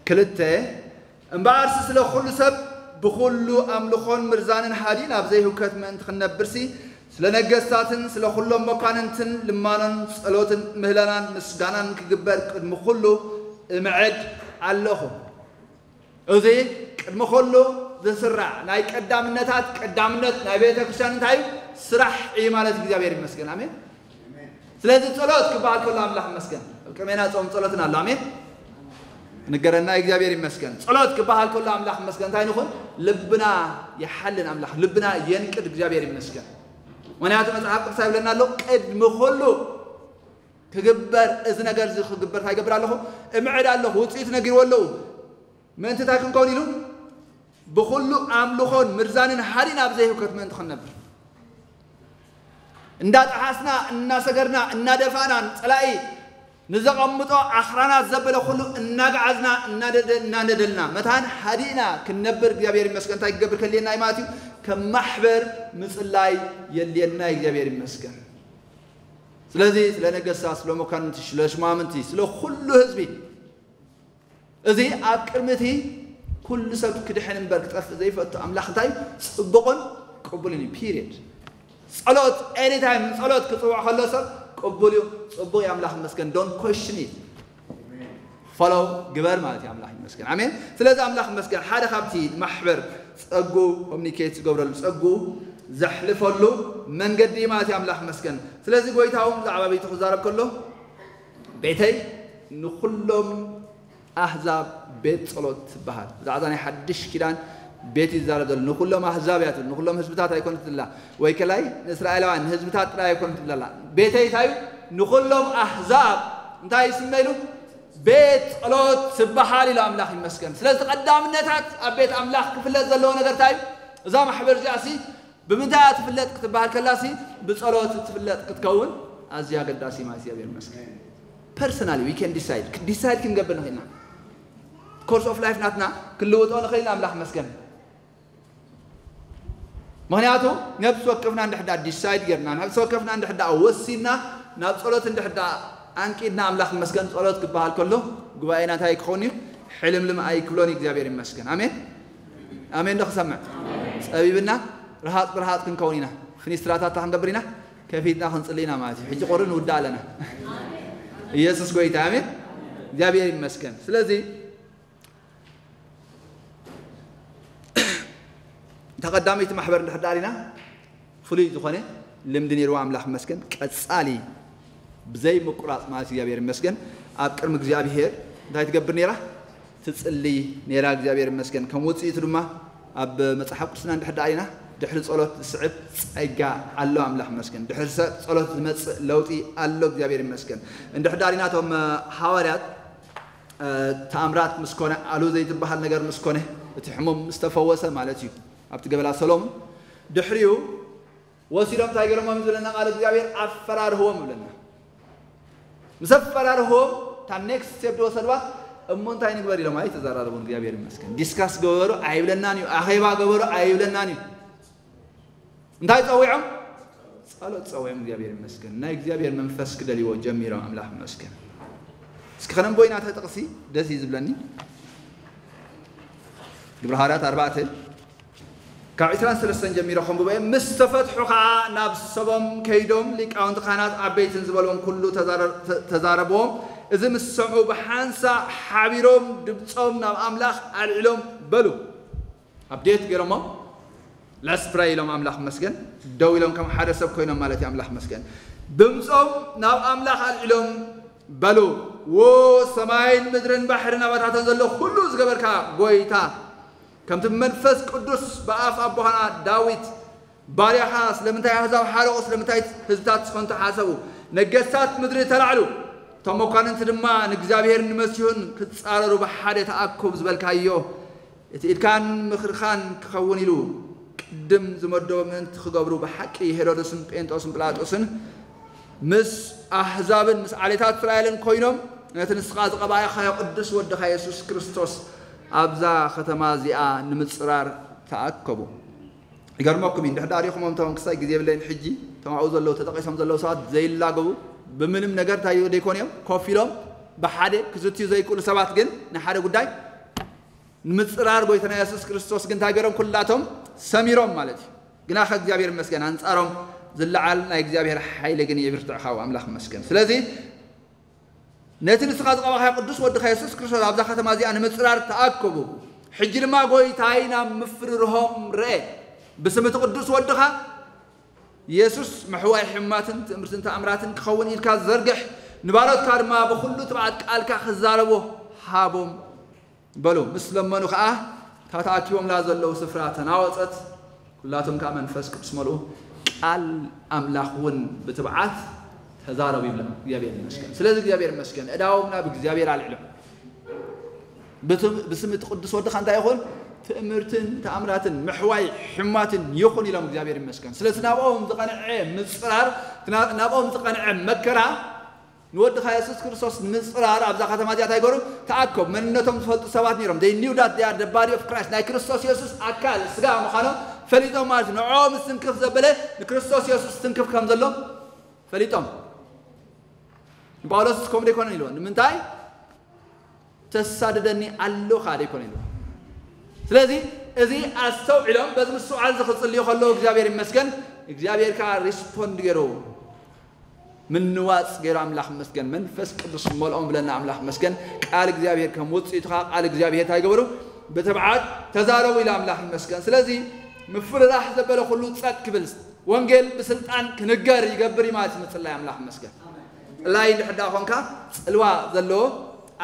ክልተ እምበኣርሲ ስለ ኩሉ ሰብ ብኹሉ ኣምልኾን ምርዛንን ሃዲን ኣብ ዘይህውከት ምእንቲ ክንነብርሲ ስለ ነገስታትን ስለ ኩሎም መኳንንትን ልማኖን ጸሎትን ምህለናን ምስጋናን ክግበር ቅድሚ ኩሉ እምዕድ ኣለኹ። እዚ ቅድሚ ኩሉ ዝስራዕ ናይ ቀዳምነታት ቀዳምነት ናይ ቤተ ክርስቲያን እንታይ እዩ? ስራሕ እዩ ማለት እዩ። እግዚኣብሔር ይመስገን። ኣሜን። ስለዚ ጸሎት ክበሃል ከሎ ኣምላኽ ይመስገን። ኣብ ቅድሜና ጾም ጸሎትን ኣሎ። ኣሜን። ንገረና እግዚኣብሔር ይመስገን። ጸሎት ክበሃል ከሎ ኣምላኽ ይመስገን። እንታይ ንኹን? ልብና ይሓልን ኣምላኽ፣ ልብና የንቅድ እግዚኣብሔር ይመስገን። ምኽንያቱ መጽሓፍ ቅዱስ ይብለና ኣሎ፣ ቅድሚ ኩሉ ክግበር፣ እዚ ነገር እዚ ክግበር እንታይ ይገብር ኣለኹ? እምዕድ ኣለኹ፣ ውጽኢት ነጊርዎ ኣለዉ። ምእንቲ እንታይ ክንከውን ኢሉ? ብኹሉ ኣምልኾን ምርዛንን ሃዲን ኣብ ዘይህውከት ምእንቲ ክንነብር። እንዳጠሓስና፣ እናሰገርና፣ እናደፋእና፣ ንጸላኢ ንዘቐምጦ ኣኽራናት ዘበለ ኩሉ እናገዓዝና፣ እናደደ-፣ እናነደልና፣ መታን ሃዲእና ክንነብር እግዚኣብሔር ይመስገን እንታይ ክገብር ከልየና እዩ ማለት እዩ? ከም ማሕበር ምጽላይ የልየና እዩ። እግዚኣብሔር ይመስገን። ስለዚ ስለ ነገስታት፣ ስለ መኳንንቲ፣ ስለ ሽማምንቲ፣ ስለ ኩሉ ህዝቢ፣ እዚ ኣብ ቅድሚ እቲ ኩሉ ሰብ ክድሕን እምበር ክጠፍእ ዘይፈቱ ኣምላኽ እንታይ እዩ? ጽቡቕን ቅቡልን እዩ። ፒሪየድ። ጸሎት ኤኒታይም ንጸሎት ክጽውዕ ከሎ ሰብ ቅቡል እዩ፣ ጽቡቕ እዩ፣ ኣምላኽ ይመስገን። ዶንት ኮሽን ኢት፣ ፎሎው ግበር ማለት እዩ። ኣምላኽ ይመስገን። ኣሜን። ስለዚ ኣምላኽ ይመስገን ሓደ ካብቲ ማሕበር ጸጉ ኮሚኒኬት ዝገብረሉ ጸጉ ዘሕልፈሉ መንገዲ ማለት እዩ። ኣምላኽ ይመስገን። ስለዚ ጎይታ እውን ብዛዕባ ቤቱ ክዛረብ ከሎ ቤተይ ንኹሎም ኣህዛብ ቤት ጸሎት ትበሃል። ብዛዕባ ናይ ሓድሽ ኪዳን ቤት ይዛረብ ዘሎ ንኹሎም ኣህዛብ እያ ትብል። ንኹሎም ህዝብታት ኣይኮነት ትብላ ወይ ከላይ ንእስራኤላውያን ንህዝብታት ጥራይ ኣይኮነት ትብላላ። ቤተይ እንታይ እዩ? ንኹሎም ኣህዛብ እንታይ ይስመ ኢሉ? ቤት ጸሎት ትበሃል ኢሉ። ኣምላኽ ይመስገን። ስለዚ ቀዳምነታት ኣብ ቤት ኣምላኽ ክፍለጥ ዘለዎ ነገር እንታይ እዩ? እዛ ማሕበር እዚኣ ሲ ብምንታይ እያ ትፍለጥ ክትበሃል ከላሲ ብጸሎት ትፍለጥ ክትከውን ኣዝዩ ኣገዳሲ ማለት እግዚኣብሔር ይመስገን። ፐርሰናሊ ዊ ከን ዲሳይድ ዲሳይድ ክንገብር ንኽእልና ኮርስ ኦፍ ላይፍ ናትና ክንልውጦ ንኽእልና ኣምላኽ መስገን። ምኽንያቱ ነብሲ ወከፍና እንድሕዳ ዲሳይድ ጌርና ነብሲ ወከፍና እንድሕዳ ወሲና ናብ ጸሎት እንድሕር ደኣ ኣንቂድና ኣምላኽ ይመስገን ጸሎት ክበሃል ከሎ ጉባኤና እንታይ ክኸውን እዩ? ሕልምልም ኣይክብሎን እዩ እግዚኣብሔር ይመስገን። ኣሜን ኣሜን። ዶ ክሰምዕ ጸቢብና ርሃጽ ብርሃጽ ክንከውን ኢና። ፍኒስትራታት ክንገብር ኢና ከፊትና ክንጽሊ ኢና ማለት እዩ። ሕጂ ቁሪ ንውዳእ ኣለና። ኢየሱስ ጎይታ ኣሜን። እግዚኣብሔር ይመስገን። ስለዚ ተቐዳመይቲ ማሕበር እንድሕር ደኣ ርኢና ፍሉይ ዝኾነ ልምዲ ነይርዋ ኣምላኽ ይመስገን። ቀጻሊ ብዘይ ምቁራጽ ማለት እግዚኣብሔር ይመስገን ኣብ ቅድሚ እግዚኣብሔር እንታይ ትገብር ነይራ? ትጽሊ ነይራ እግዚኣብሔር ይመስገን። ከም ውጽኢቱ ድማ ኣብ መጽሓፍ ቅዱስና እንድሕር ደኣ ርኢና ድሕሪ ጸሎት ዝስዕብ ጸጋ ኣሎ ኣምላኽ ይመስገን። ድሕሪ ሰ- ጸሎት ዝመጽእ ለውጢ ኣሎ እግዚኣብሔር ይመስገን። እንድሕር ደኣ ርኢና እቶም ሃዋርያት ተኣምራት ምስ ኮነ ኣሉ ዘይትበሃል ነገር ምስ ኮነ እቲ ሕሙም ምስ ተፈወሰ ማለት እዩ። ኣብቲ ገበላ ሰሎሙን ድሕሪኡ ወሲዶም እንታይ ገይሮሞም ዝብለና ቃል እግዚኣብሔር ኣፈራርህዎም ይብለና። ምስ ኣፈራርህዎም እታ ኔክስት ስቴፕ ዝወሰድዋ እሞ እንታይ ንግበር ኢሎም ኣይተዘራረቡን። እግዚኣብሔር ይመስገን። ዲስካስ ገበሩ ኣይብለናን እዩ። ኣኼባ ገበሩ ኣይብለናን እዩ። እንታይ ጸዊዖም? ጸሎት ጸዊዖም። እግዚኣብሔር ይመስገን። ናይ እግዚኣብሔር መንፈስ ክደልይዎ ጀሚሮም። ኣምላኽ ይመስገን። እስኪ ከነንቦ ኢና እታ ጥቕሲ ደስ እዩ ዝብለኒ። ግብረ ሃዋርያት ኣርባዕተ ካብ ዕስራን ሰለስተን ጀሚሮ ከንብቦ እየ። ምስ ተፈትሑ ኸዓ ናብ ሰቦም ከይዶም ሊቃውንቲ ካህናት ዓበይትን ዝበልዎም ኩሉ ተዛረ- ተ- ተዛረብዎም። እዚ ምስ ሰምዑ ብሓንሳ ሓቢሮም ድምፆም ናብ ኣምላኽ ኣልዒሎም በሉ። ኣብዴት ገይሮሞ ለስፕራይ ኢሎም ኣምላኽ መስገን ደው ኢሎም ከም ሓደ ሰብ ኮይኖም ማለት እዩ። ኣምላኽ መስገን ድምፆም ናብ ኣምላኽ ኣልዒሎም በሉ፣ ዎ ሰማይን ምድርን ባሕርን ኣባታተን ዘሎ ኩሉ ዝገበርካ ጎይታ፣ ከምቲ ብመንፈስ ቅዱስ ብኣፍ ኣቦኻና ዳዊት ባርያኻ ስለምንታይ ኣህዛብ ሓረቑ፣ ስለምንታይ ህዝብታት ስኸንቱ ሓሰቡ፣ ነገስታት ምድሪ ተላዕሉ፣ እቶም መኳንንቲ ድማ ንእግዚኣብሔርን ንመሲሁን ክጻረሩ ብሓደ ተኣኩብ ዝበልካዮ፣ እቲ ኢድካን ምኽርኻን ክኸውን ኢሉ ቅድም ዝመደቦ ምእንቲ ክገብሩ ብሓቂ ሄሮድስን ጴንጦስን ጲላጦስን ምስ ኣህዛብን ምስ ዓሌታት እስራኤልን ኮይኖም ነቲ ንስኻ ዝቐባእካዮ ቅዱስ ወድኻ የሱስ ክርስቶስ ኣብዛ ከተማ እዚኣ ንምጽራር ተኣከቡ። ይገርመኩም እዩ፣ እንድሕር ዳሪኹም እቶም ክሳይ ግዜ የብለይን ሕጂ እቶም ኣብኡ ዘለዉ ተጠቒሶም ዘለዉ ሰባት ዘይላገቡ ብምንም ነገር እንታይ ደይኮኑ እዮም ኮፍ ኢሎም ብሓደ ክዝትዩ ዘይክእሉ ሰባት ግን ንሓደ ጉዳይ ንምጽራር ጎይታና የሱስ ክርስቶስ ግን እንታይ ገይሮም? ኩላቶም ሰሚሮም ማለት እዩ። ግናኸ እግዚኣብሔር ይመስገን፣ ኣንጻሮም ዝለዓል ናይ እግዚኣብሔር ሓይሊ ግን የብርትዕኻ፣ ኣምላኽ ይመስገን። ስለዚ ነቲ ንስኻ ዝቐባኻዮ ቅዱስ ወድኻ የሱስ ክርስቶስ ኣብዛ ከተማ እዚኣ ንምጽራር ተኣከቡ። ሕጂ ድማ ጎይታይ ናብ ምፍርርሆም ርኤ። ብስም እቲ ቅዱስ ወድኻ የሱስ ምሕዋይ ሕማትን ትእምርትን ተኣምራትን ክኸውን ኢልካ ዘርግሕ፣ ንባሮትካ ድማ ብኹሉ ትብዓት ቃልካ ክዛረቦ ሃቦም። በሉ። ምስ ለመኑ ኸዓ እታ ተኣኪቦምላ ዘለዉ ስፍራ ተናወጸት፣ ኩላቶም ከኣ መንፈስ ቅዱስ መልኡ፣ ቃል ኣምላኽ እውን ብትብዓት ተዛረቡ ይብላ። እግዚኣብሔር ይመስገን። ስለዚ እግዚኣብሔር ይመስገን፣ እዳዎም ናብ እግዚኣብሔር ኣልዒሎም ብትም- ብስም እቲ ቅዱስ ወድኻ እንታይ ይኹን? ትእምርትን ተኣምራትን ምሕዋይ ሕማትን ይኹን ኢሎም እግዚኣብሔር ይመስገን። ስለዚ ናብኦም ዝቐንዐ ምጽራር፣ ናብኦም ዝቐንዐ መከራ ንወድኻ የሱስ ክርስቶስ ንምጽራር ኣብዛ ከተማ እዚኣ እንታይ ገሩ? ተኣከቡ። መንነቶም ዝፈልጡ ሰባት ነይሮም። They knew that they are the body of Christ። ናይ ክርስቶስ የሱስ ኣካል ስጋ ምዃኖም ፈሊጦም ማለት እዩ። ንዕኦም ዝትንክፍ ዘበለ ንክርስቶስ የሱስ ዝትንክፍ ከም ዘሎ ፈሊጦም። ንጳውሎስ ከምኡ ደይኮነን ኢልዎ። ንምንታይ? ተሳድደኒ ኣሎ ከኣ ደይኮነ ኢልዎ። ስለዚ እዚ ኣስተውዒሎም በዚ ምስትውዓል እዚ ክጽልዩ ከለዉ እግዚኣብሔር ይመስገን፣ እግዚኣብሔር ከኣ ሪስፖንድ ገይሩ ምንዋጽ ገይሩ ኣምላኽ ይመስገን። መንፈስ ቅዱስ መልኦም ብለና ኣምላኽ ይመስገን። ቃል እግዚኣብሔር ከም ውጽኢቱ ከኣ ቃል እግዚኣብሔር እንታይ ገበሩ? ብትብዓት ተዛረቡ ኢሉ ኣምላኽ ይመስገን። ስለዚ ምፍርራሕ ዘበለ ኩሉ ጸጥ ክብል ወንጌል ብስልጣን ክንገር ይገብር እዩ ማለት እዩ ምጽላይ ኣምላኽ ይመስገን። ጽላይ እንድሕር ደኣ ኾንካ ጽልዋ ዘለዎ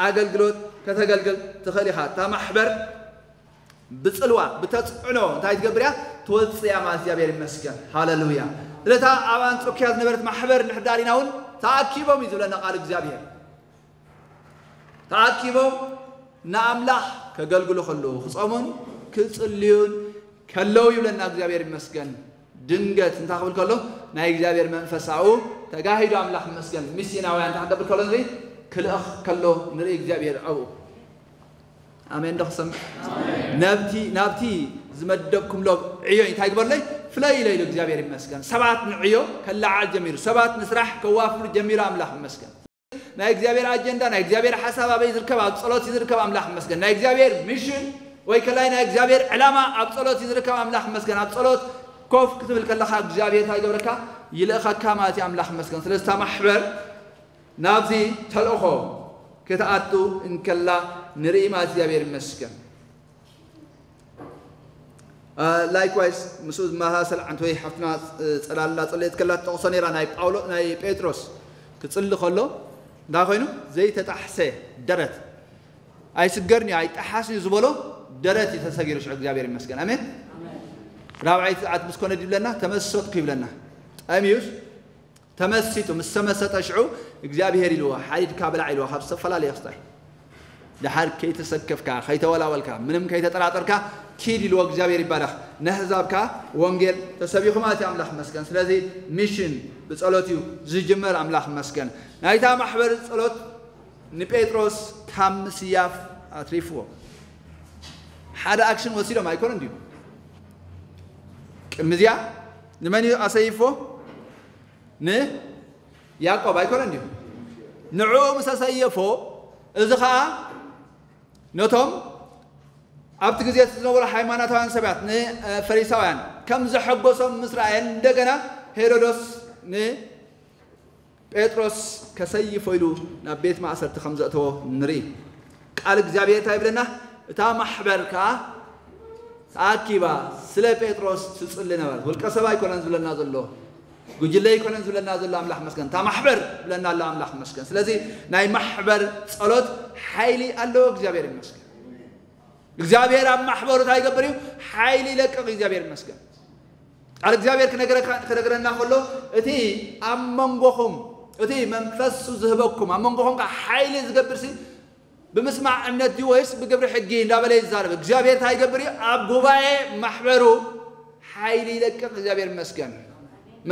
ኣገልግሎት ከተገልግል ትኽእል ኢኻ። እታ ማሕበር ብጽልዋ ብተጽዕኖ እንታይ ትገብር እያ? ትወጽእ እያ ማለት እግዚኣብሔር ይመስገን። ሃሌሉያ። ስለታ ኣብ ኣንጾኪያ ዝነበረት ማሕበር እንድሕር ደኣ ሪና እውን ተኣኪቦም እዩ ዝብለና ቃል እግዚኣብሔር። ተኣኪቦም ንኣምላኽ ከገልግሉ ከለዉ ክጾሙን ክጽልዩን ከለዉ ይብለና እግዚኣብሔር ይመስገን። ድንገት እንታይ ክብል ከሎ ናይ እግዚኣብሔር መንፈሳኡ ተጋሂዱ ኣምላኽ ይመስገን። ሚስዮናውያን እንታይ ክገብር ከሎ ንርኢ? ክልእኽ ከሎ ንርኢ እግዚኣብሔር ኣብኡ። ኣሜን ዶ ክሰምዕ? ነብቲ ናብቲ ዝመደብኩምሎ ዕዮ እንታይ ግበርለይ? ፍለይ ኢለ ኢሉ እግዚኣብሔር ይመስገን። ሰባት ንዕዮ ከለዓል ጀሚሩ፣ ሰባት ንስራሕ ከዋፍር ጀሚሩ። ኣምላኽ ይመስገን። ናይ እግዚኣብሔር ኣጀንዳ፣ ናይ እግዚኣብሔር ሓሳብ ኣበይ ዝርከብ? ኣብ ጸሎት እዩ ዝርከብ። ኣምላኽ ይመስገን። ናይ እግዚኣብሔር ሚሽን ወይ ከላይ ናይ እግዚኣብሔር ዕላማ ኣብ ጸሎት እዩ ዝርከብ። ኣምላኽ ይመስገን። ኣብ ጸሎት ኮፍ ክትብል ከለኻ እግዚኣብሔር እንታይ ይገብረካ? ይልእኸካ ማለት እዩ። ኣምላኽ ይመስገን። ስለዚ እታ ማሕበር ናብዚ ተልእኾ ክትኣቱ እንከላ ንርኢ ማለት እግዚኣብሔር ይመስገን። ላይክዋይስ ምስኡ ዝመሳሰል ዓንተወይ ሓፍትና ጸላላ ጸለየት ከላ ትጠቕሶ ነይራ። ናይ ጳውሎ ናይ ጴጥሮስ ክጽሊ ከሎ እንታይ ኮይኑ ዘይተጣሕሰ ደረት ኣይስገርን እዩ ኣይጠሓስን እዩ ዝበሎ ደረት እዩ ተሰጊሩ። ሽዑ እግዚኣብሔር ይመስገን። ኣሜን። ራብዓይቲ ሰዓት ምስ ኮነ ይብለና፣ ተመሰጥኩ ይብለና። ጠምዩስ ተመሲጡ ምስ ተመሰጠ ሽዑ እግዚኣብሔር ኢልዎ፣ ሓዲድካ ብላዕ ኢልዎ፣ ካብ ዝተፈላለየ ክስታይ ድሓር ከይተሰከፍካ፣ ከይተወላወልካ፣ ምንም ከይተጠራጠርካ ኪድ ኢልዎ። እግዚኣብሔር ይባረኽ። ነህዛብካ ወንጌል ተሰቢኹ ማለት እዩ። ኣምላኽ መስገን። ስለዚ ሚሽን ብጸሎት እዩ ዝጅመር። ኣምላኽ መስገን። ናይታ ማሕበር ጸሎት ንጴጥሮስ ካብ ምስያፍ ኣትሪፍዎ። ሓደ ኣክሽን ወሲዶም ኣይኮነን ድዩ? ቅድሚ እዚኣ ንመን እዩ ኣሰይፎ? ንያዕቆብ ኣይኮነን ድዩ? ንዕኡ ምስ ኣሰየፎ፣ እዚ ኸኣ ነቶም ኣብቲ ግዜ እቲ ዝነበሩ ሃይማኖታውያን ሰባት ንፈሪሳውያን ከም ዘሐጎሶም ምስ ረኣየ፣ እንደገና ሄሮዶስ ንጴጥሮስ ከሰይፎ ኢሉ ናብ ቤት ማእሰርቲ ከም ዘእተዎ ንርኢ። ቃል እግዚኣብሔር እንታይ ይብለና? እታ ማሕበር ከኣ ተኣኪባ ስለ ጴጥሮስ ትጽሊ ነበረት። ውልቀ ሰብ ኣይኮነን ዝብለና ዘሎ፣ ጉጅለ ኣይኮነን ዝብለና ዘሎ። ኣምላኽ መስገን። እታ ማሕበር ብለና ኣሎ። ኣምላኽ መስገን። ስለዚ ናይ ማሕበር ጸሎት ሓይሊ ኣለዎ። እግዚኣብሔር ይመስገን። እግዚኣብሔር ኣብ ማሕበሩ እንታይ ይገብር እዩ? ሓይሊ ይለቅቕ። እግዚኣብሔር ይመስገን። ቃል እግዚኣብሔር ክነግረካ- ክነግረና ከሎ፣ እቲ ኣብ መንጎኹም፣ እቲ መንፈሱ ዝህበኩም፣ ኣብ መንጎኹም ከዓ ሓይሊ ዝገብር ሲ፣ ብምስማዕ እምነት ድዩ ወይስ ብግብሪ ሕጊ እንዳበለ ይዛረብ። እግዚኣብሔር እንታይ ይገብር እዩ? ኣብ ጉባኤ ማሕበሩ ሓይሊ ይለቅቕ። እግዚኣብሔር ይመስገን።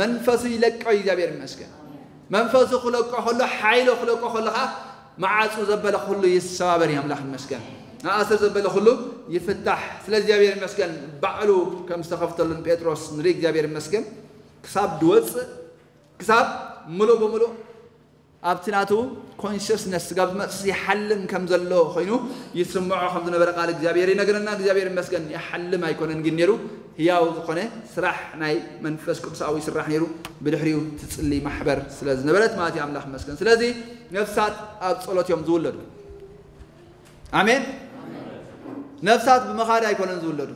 መንፈሱ ይለቅቕ። እግዚኣብሔር ይመስገን። መንፈሱ ክለቆ ከሎ፣ ሓይሉ ክለቆ ከሎ ከዓ መዓጹ ዘበለ ኩሉ ይሰባበር እዩ። ኣምላኽ ይመስገን። መኣሰር ዘበለ ኩሉ ይፍታሕ። ስለ እግዚኣብሔር ይመስገን። ባዕሉ ከም ዝተኸፍተሉን ጴጥሮስ ንርኢ። እግዚኣብሔር ይመስገን። ክሳብ ድወጽእ፣ ክሳብ ምሉእ ብምሉእ ኣብቲ ናቱ ኮንሽስነስ ስጋ ዝመጽእ ይሓልም ከም ዘሎ ኮይኑ ይስምዖ ከም ዝነበረ ቃል እግዚኣብሔር ይነግረና። እግዚኣብሔር ይመስገን። ይሓልም ኣይኮነን ግን ነይሩ፣ ህያው ዝኾነ ስራሕ ናይ መንፈስ ቅዱስ ኣብኡ ይስራሕ ነይሩ። ብድሕሪኡ ትጽሊ ማሕበር ስለ ዝነበረት ማለት እዩ። ኣምላኽ ይመስገን። ስለዚ ነፍሳት ኣብ ጸሎት እዮም ዝውለዱ። ኣሜን። ነፍሳት ብምኻድ ኣይኮነን ዝውለዱ።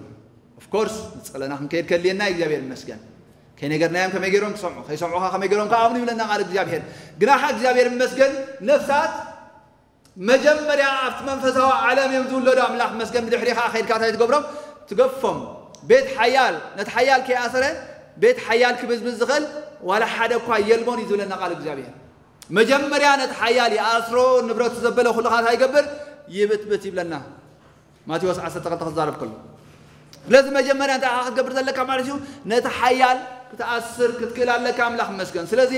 ኦፍኮርስ ንጸለና ክንከይድ ከድልየና እዩ። እግዚኣብሔር ይመስገን። ከይነገርናዮም ከመይ ገይሮም ክሰምዑ፣ ከይሰምዑኻ ከመይ ገይሮም ክኣምኑ ይብለና ቃል እግዚኣብሔር። ግናኻ እግዚኣብሔር ይመስገን፣ ነፍሳት መጀመርያ ኣብቲ መንፈሳዊ ዓለም እዮም ዝውለዱ። ኣምላኽ ይመስገን። ብድሕሪ ኸዓ ከይድካ እንታይ ትገብሮም? ትገፎም። ቤት ሓያል ነቲ ሓያል ከይኣሰረ ቤት ሓያል ክብዝብዝ ዝኽእል ዋላ ሓደ እኳ የልቦን እዩ ዝብለና ቃል እግዚኣብሔር። መጀመርያ ነቲ ሓያል ይኣስሮ፣ ንብረቱ ዘበለ ኩሉ ኸዓ እንታይ ይገብር? ይብትብት ይብለና። ማቴዎስ ዓሰርተ ክልተ ክዛረብ ከሎ። ስለዚ መጀመርያ እንታይ ኢኻ ክትገብር ዘለካ ማለት እዩ? ነቲ ሓያል ክትኣስር ክትክእል ኣለካ። ኣምላኽ ይመስገን። ስለዚ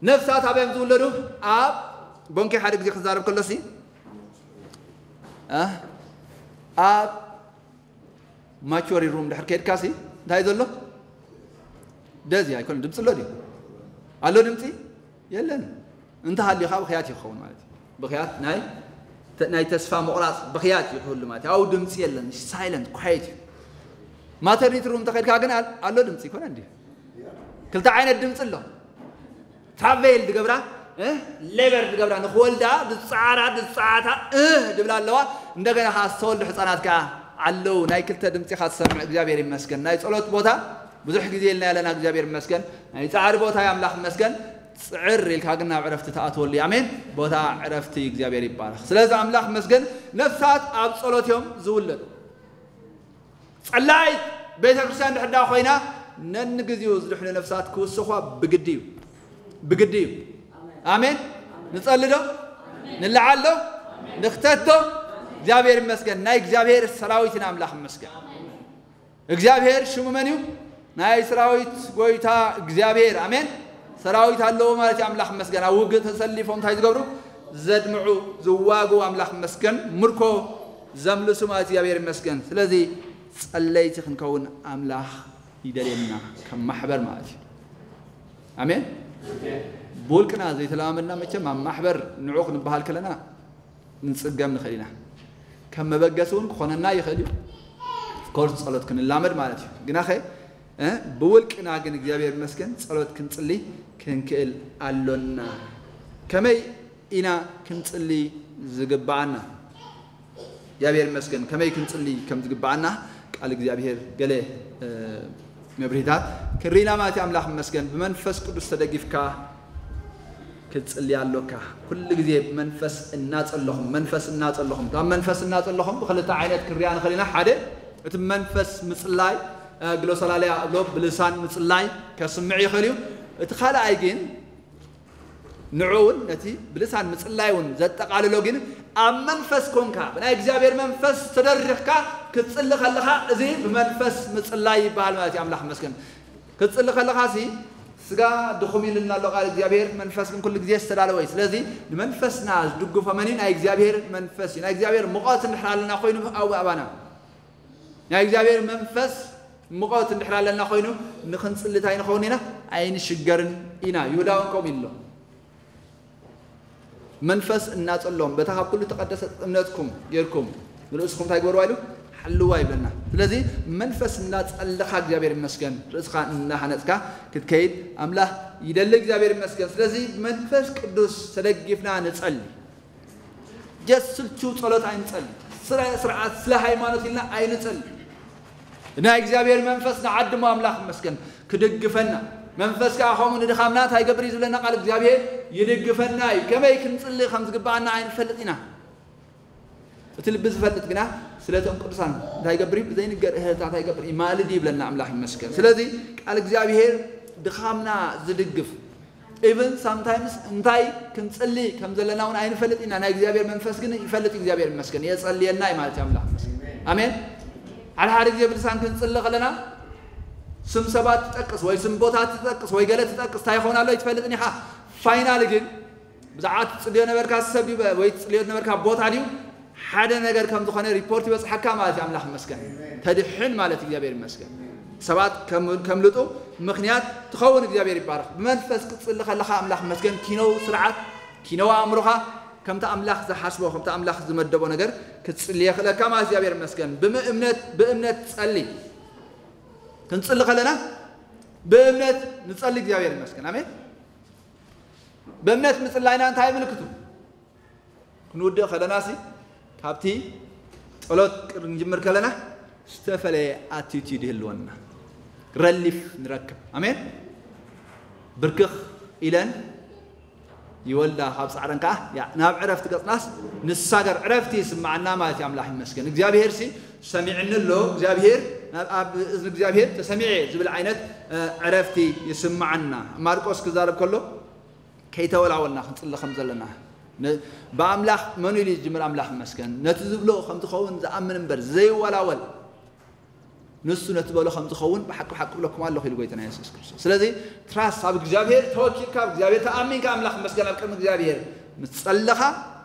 ነፍሳት ኣበይ እዮም ዝውለዱ? ኣብ ቦንኬ ሓደ ግዜ ክዛረብ ከሎሲ፣ እ? ኣብ ማቹሪ ሩም ድሕር ከይድካሲ እንታይ ዘሎ? ደዚ ኣይኮነ ድምፂ ኣሎ ድዩ? ኣሎ ድምፂ? የለን። እንተሃልዩ ከዓ ብኽያት እዩ ክኸውን ማለት እዩ። ብኽያት ናይ ተ- ናይ ተስፋ ምቑራፅ ብኽያት እዩ ክህሉ ማለት እዩ። ኣብኡ ድምፂ የለን። ሳይለንት ኳየት እዩ። ማተርኒቲ ሩም ተኸድካ ግን ኣል- ኣሎ ድምፂ ይኮነ እንዲ ክልተ ዓይነት ድምፂ ኣሎ። ትራቬል ድገብራ እ? ሌበር ድገብራ ንክወልዳ ድፃዓራ ድፃዓታ እ ድብላ ኣለዋ። እንደገና ከዓ ዝተወልዱ ህፃናት ከዓ ኣለዉ። ናይ ክልተ ድምፂ ኢኻ ትሰምዕ። እግዚኣብሔር ይመስገን። ናይ ጸሎት ቦታ ብዙሕ ግዜ ኢልና ያለና እግዚኣብሔር ይመስገን። ናይ ጻዕሪ ቦታ እዩ ኣምላኽ ይመስገን። ጽዕር ኢልካ ግን ናብ ዕረፍቲ ትኣትወሉ እዩ። ኣሜን። ቦታ ዕረፍቲ እዩ። እግዚኣብሔር ይባረኽ። ስለዚ ኣምላኽ ይመስገን። ነፍሳት ኣብ ጸሎት እዮም ዝውለዱ። ጸላኢት ቤተ ክርስቲያን ድሕር ዳ ኮይና ነንግዜኡ ዝድሕኑ ነፍሳት ክውስኳ ብግዲ እዩ። ብግዲ እዩ። ኣሜን። ንጸሊ ዶ? ንለዓል ዶ? ንክተት ዶ? እግዚኣብሔር ይመስገን። ናይ እግዚኣብሔር ሰራዊት ኢና። ኣምላኽ ይመስገን። እግዚኣብሔር ሽሙ መን እዩ? ናይ ሰራዊት ጎይታ እግዚኣብሔር። ኣሜን። ሰራዊት ኣለዎ ማለት እዩ። ኣምላኽ ይመስገን። ኣብ ውግእ ተሰሊፎም እንታይ ዝገብሩ? ዘድምዑ፣ ዝዋጉ። ኣምላኽ ይመስገን። ምርኮ ዘምልሱ ማለት እግዚኣብሔር ይመስገን። ስለዚ ጸለይቲ ክንከውን ኣምላኽ ይደልየና፣ ከም ማሕበር ማለት እዩ። ኣሜን። ብውልቅና ዘይተለማመድና፣ መቸም ኣብ ማሕበር ንዑ ክንበሃል ከለና ንጽገም ንኽእል ኢና። ከም መበገሲ እውን ክኾነና ይኽእል እዩ። ኦፍኮርስ ጸሎት ክንላመድ ማለት እዩ። ግናኸ ብውልቅና ግን እግዚኣብሔር ይመስገን ጸሎት ክንጽሊ ክንክእል ኣሎና። ከመይ ኢና ክንጽሊ ዝግብኣና? እግዚኣብሔር ይመስገን ከመይ ክንጽሊ ከም ዝግብኣና ቃል እግዚኣብሔር ገለ መብርሂታት ክርኢና ማለት ኣምላኽ ይመስገን። ብመንፈስ ቅዱስ ተደጊፍካ ክትጽሊ ኣሎካ። ኩሉ ግዜ ብመንፈስ እናጸለኹም መንፈስ እናጸለኹም ካብ መንፈስ እናጸለኹም ብክልተ ዓይነት ክርያ ንኽእል ኢና። ሓደ እቲ መንፈስ ምጽላይ ግሎሳላልያ እብሎ ብልሳን ምጽላይ ከስምዕ ይኽእል እዩ። እቲ ካልኣይ ግን ንዑ እውን ነቲ ብልሳን ምጽላይ እውን ዘጠቓልሎ ግን ኣብ መንፈስ ኮንካ ብናይ እግዚኣብሔር መንፈስ ተደሪኽካ ክትጽሊ ከለኻ እዚ ብመንፈስ ምጽላይ ይበሃል ማለት እዩ። ኣምላኽ መስገን ክትጽሊ ከለኻ ሲ ስጋ ድኹም ኢልና ኣሎ ቃል እግዚኣብሔር፣ መንፈስ ግን ኩሉ ግዜ ዝተዳለወ እዩ። ስለዚ ንመንፈስና ዝድግፎ መን እዩ? ናይ እግዚኣብሔር መንፈስ እዩ። ናይ እግዚኣብሔር ሙቐት እንድሕር ኣለና ኮይኑ ኣብኡ ኣባና ናይ እግዚኣብሔር መንፈስ ሙቐት እንድሕር ኣለና ኮይኑ ንክንጽሊ እንታይ ንኸውን ኢና? ኣይንሽገርን ኢና። ይሁዳ እውን ከምኡ ኢሉ ኣሎ። መንፈስ እናጸሎም በታ ካብ ኩሉ ተቐደሰት እምነትኩም ጌርኩም ንርእስኹም እንታይ ግበርዋ ኢሉ ሓልዋ ይብለና። ስለዚ መንፈስ እናጸለኻ እግዚኣብሔር ይመስገን ርእስኻ እናሃነጽካ ክትከይድ ኣምላኽ ይደሊ። እግዚኣብሔር ይመስገን። ስለዚ መንፈስ ቅዱስ ተደጊፍና ንጸሊ። ጀስ ስልችው ጸሎት ኣይንጸሊ። ስለ ስርዓት ስለ ሃይማኖት ኢልና ኣይንጸሊ። ናይ እግዚኣብሔር መንፈስ ንዓድሞ ኣምላኽ ይመስገን ክድግፈና። መንፈስ ከዓ ከምኡ ንድኻምና እንታይ ይገብር እዩ ዝብለና ቃል እግዚኣብሔር ይድግፈና እዩ። ከመይ ክንጽሊ ከም ዝግብኣና ኣይንፈልጥ ኢና። እቲ ልቢ ዝፈልጥ ግና ስለቶም ቅዱሳን እንታይ ይገብር እዩ? ብዘይንገር እህልታ እንታይ ይገብር? ይማልድ እዩ ይብለና ኣምላኽ ይመስገን። ስለዚ ቃል እግዚኣብሔር ድኻምና ዝድግፍ ኢቨን ሳምታይምስ እንታይ ክንጽሊ ከም ዘለና እውን ኣይንፈልጥ ኢና። ናይ እግዚኣብሔር መንፈስ ግን ይፈልጥ። እግዚኣብሔር ይመስገን የጸልየና እዩ ማለት እዩ ኣምላኽ ይመስገን። ኣሜን። ሓደ ሓደ ግዜ ብልሳን ክንጽሊ ከለና ስም ሰባት ትጠቅስ ወይ ስም ቦታ ትጠቅስ ወይ ገለ ትጠቅስ እንታይ ይኸውን ኣሎ ይትፈልጥን ኢኻ። ፋይናል ግን ብዛዕባ ትጽልዮ ነበርካ ሰብ ድዩ ወይ ትጽልዮ ነበርካ ቦታ ድዩ ሓደ ነገር ከም ዝኾነ ሪፖርት ይበጽሓካ ማለት እዩ። ኣምላኽ ይመስገን ተድሕን ማለት እግዚኣብሔር ይመስገን። ሰባት ከም- ከምልጡ ምኽንያት ትኸውን። እግዚኣብሔር ይባረኽ። ብመንፈስ ክትጽሊ ከለኻ ኣምላኽ ይመስገን ኪነው ስርዓት ኪነው ኣእምሮኻ ከምቲ ኣምላኽ ዝሓስቦ ከምቲ ኣምላኽ ዝመደቦ ነገር ክትጽሊ የኽእለካ ማለት እግዚኣብሔር ይመስገን። ብምእምነት ብእምነት ጸሊ ክንጽሊ ከለና ብእምነት ንጸሊ እግዚኣብሔር ይመስገን። ኣሜን። ብእምነት ምጽላይና እንታይ ምልክቱ? ክንውድእ ከለና ሲ ካብቲ ጸሎት ክንጅምር ከለና ዝተፈለየ ኣቲቲዩድ ይህልወና ረሊፍ ንረክብ። ኣሜን። ብርክኽ ኢለን ይወልዳ ካብ ጻዕረን ከኣ ያ ናብ ዕረፍቲ ገጽናስ ንሳገር ዕረፍቲ ይስምዓና ማለት እዩ። ኣምላኽ ይመስገን። እግዚኣብሔር ሲ ሰሚዕኒ ኣሎ። እግዚኣብሔር ናብ ኣብ እዝኒ እግዚኣብሔር ተሰሚዐ ዝብል ዓይነት ዕረፍቲ ይስምዓና። ማርቆስ ክዛረብ ከሎ ከይተወላወልና ክንጽሊ ከም ዘለና ብኣምላኽ መኑ ኢሉ ዝጅምር ኣምላኽ ይመስገን ነቲ ዝብሎ ከም ዝኸውን ዝኣምን እምበር ዘይወላወል ንሱ ነቲ በሎ ከም ዝኸውን ብሓቂ ሓቂ ብለኩም ኣለኹ ኢሉ ጎይታና የሱስ ክርስቶስ። ስለዚ ትራስ ኣብ እግዚኣብሔር ተወኪልካ ኣብ እግዚኣብሔር ተኣሚንካ ኣምላኽ ይመስገን ኣብ ቅድሚ እግዚኣብሔር ምስ ጸለኻ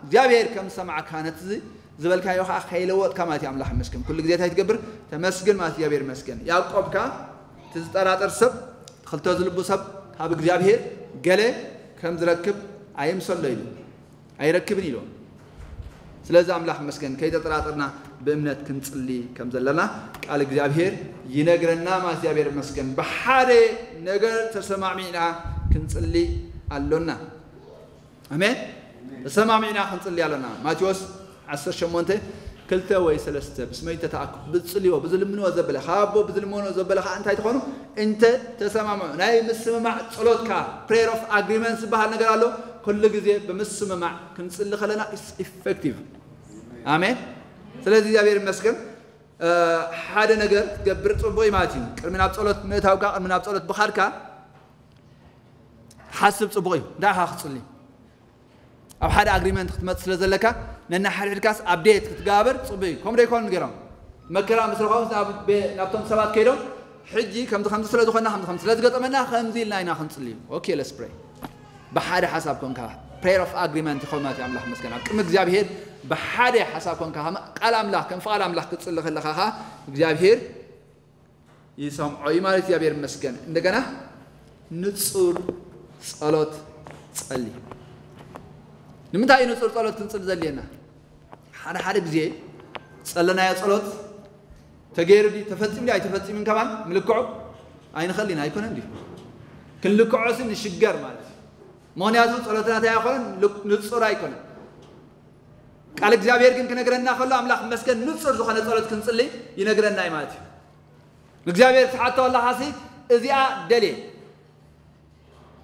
እግዚኣብሔር ከም ዝሰማዕካ ነቲ ዝበልካዮ ከዓ ከይለወጥካ ማለት እዩ። ኣምላኽ ይመስገን ኩሉ ግዜ እንታይ ትገብር ተመስግን ማለት እግዚኣብሔር ይመስገን። ያዕቆብ ከዓ እቲ ዝጠራጠር ሰብ ክልተ ዝልቡ ሰብ ካብ እግዚኣብሔር ገለ ከም ዝረክብ ኣይምሰሎ ኢሉ ኣይረክብን ኢሉ። ስለዚ ኣምላኽ ይመስገን ከይተጠራጠርና ብእምነት ክንጽሊ ከም ዘለና ቃል እግዚኣብሔር ይነግረና ማለት እግዚኣብሔር ይመስገን። ብሓደ ነገር ተሰማሚዕና ክንጽሊ ኣሎና። ኣሜን። ተሰማሚዕና ክንጽሊ ኣሎና። ማቴዎስ ዓሰርተ ሸሞንተ ክልተ ወይ ሰለስተ ብስመይ እንተተኣኩ ብዝጽልዎ ብዝልምንዎ ዘበለ ካብ ኣቦ ብዝልምንዎ ዘበለ ከዓ እንታይ ትኾኑ እንተ ተሰማምዑ ናይ ምስምማዕ ጸሎትካ prayer of agreement ዝበሃል ነገር ኣሎ። ኩሉ ግዜ ብምስምማዕ ክንጽሊ ከለና ኢፌክቲቭ። ኣሜን። ስለዚ እግዚኣብሔር ይመስገን። ሓደ ነገር ክትገብር ጽቡቅ እዩ ማለት እዩ። ቅድሚ ናብ ጸሎት ምእታውካ ቅድሚ ናብ ጸሎት ብኻድካ ሓስብ ጽቡቅ እዩ። እንታይ ኢኻ ክጽሊ ኣብ ሓደ ኣግሪመንት ክትመጽ ስለ ዘለካ ነናሓድሕድካስ ኣፕዴት ክትጋበር ጽቡቅ እዩ። ከምኡ ዶ ይኮኑ ገይሮም መከራ ምስ ረኸቡ ናብቶም ሰባት ከይዶም ሕጂ ከምዚ ከምዚ ስለ ዝኾንና ከምዚ ከምዚ ስለ ዝገጠመና ከምዚ ኢልና ኢና ክንጽሊ እዩ። ኦኬ let's pray ብሓደ ሓሳብ ኮንካ prayer of agreement ይኸውን ማለት እዩ። ኣምላኽ መስገን ኣብ ቅድሚ እግዚኣብሔር ብሓደ ሓሳብ ኮንካ ከም ቃል ኣምላኽ ከም ፍቓድ ኣምላኽ ክትጽሊ ከለኻ ኸዓ እግዚኣብሔር ይሰምዖ እዩ ማለት እግዚኣብሔር ይመስገን። እንደገና ንጹር ጸሎት ጸሊ። ንምንታይ እዩ ንጹር ጸሎት ክንጽሊ ዘድልየና? ሓደ ሓደ ግዜ ጸለናዮ ጸሎት ተገይሩ ድዩ ተፈጺሙ ድዩ ኣይተፈጺምን ከማን ምልክዑ ኣይንኽእል ኢና ኣይኮነን ድዩ? ክንልክዖ ሲ ንሽገር ማለት እዩ። ምኽንያቱ ጸሎትና እንታይ ኣይኮነን ንጹር ኣይኮነን። ቃል እግዚኣብሔር ግን ክነግረና ከሎ ኣምላኽ መስገን ንጹር ዝኾነ ጸሎት ክንጽሊ ይነግረና እዩ ማለት እዩ። እግዚኣብሔር ክትሓቶ ኣለኻ ሲ እዚኣ ደልየ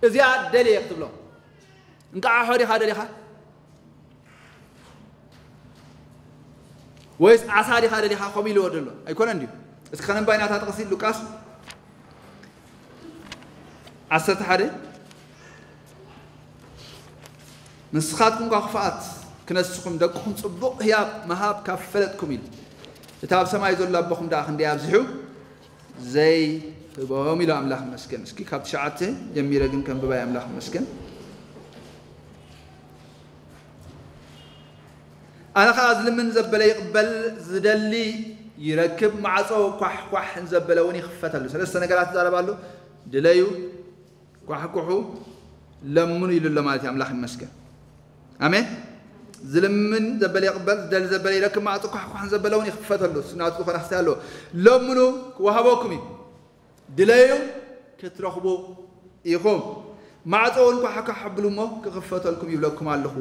እዚኣ ደልየ ክትብሎ እንቃዓሖ ዲኻ ደሊኻ ወይስ ዓሳ ዲኻ ደሊኻ ከምኡ ኢልዎ ደሎ ኣይኮነን ድዩ? እስኪ ከነንባይ ናታ ጥቕሲ ሉቃስ ዓሰርተ ሓደ ንስኻትኩም ኳ ክፍኣት ክነስኹም ደቅኹም ጽቡቕ ህያብ ምሃብ ካብ ፈለጥኩም ኢሉ እቲ ኣብ ሰማይ ዘሎ ኣቦኹም ደኣ ክንደይ ኣብዚሑ ዘይህቦም ኢሉ ኣምላኽ መስገን። እስኪ ካብ ትሽዓተ ጀሚረ ግን ከንብባይ ኣምላኽ መስገን። ኣነ ኸዓ ዝልምን ዘበለ ይቕበል፣ ዝደሊ ይረክብ፣ ማዕጾ ኳሕ ኳሕ ንዘበለ እውን ይኽፈተሉ። ሰለስተ ነገራት ይዛረብ ኣሎ። ድለዩ፣ ኳሕኩሑ፣ ለምኑ ኢሉ ኣሎ ማለት እዩ። ኣምላኽ ይመስገን። ኣሜን። ዝልምን ዘበለ ይቕበል፣ ዝደሊ ዘበለ ይረክብ፣ ማዕጾ ኳሕ ኳሕ ንዘበለ እውን ይኽፈተሉ። እሱ ናቱ ዝኾነ ክስታይ ኣለዎ። ለምኑ ክወሃበኩም እዩ። ድለዩ ክትረኽቡ ኢኹም። ማዕጾ እውን ኳሕኳሕ ኣብሉ እሞ ክኽፈተልኩም ይብለኩም ኣለኹ።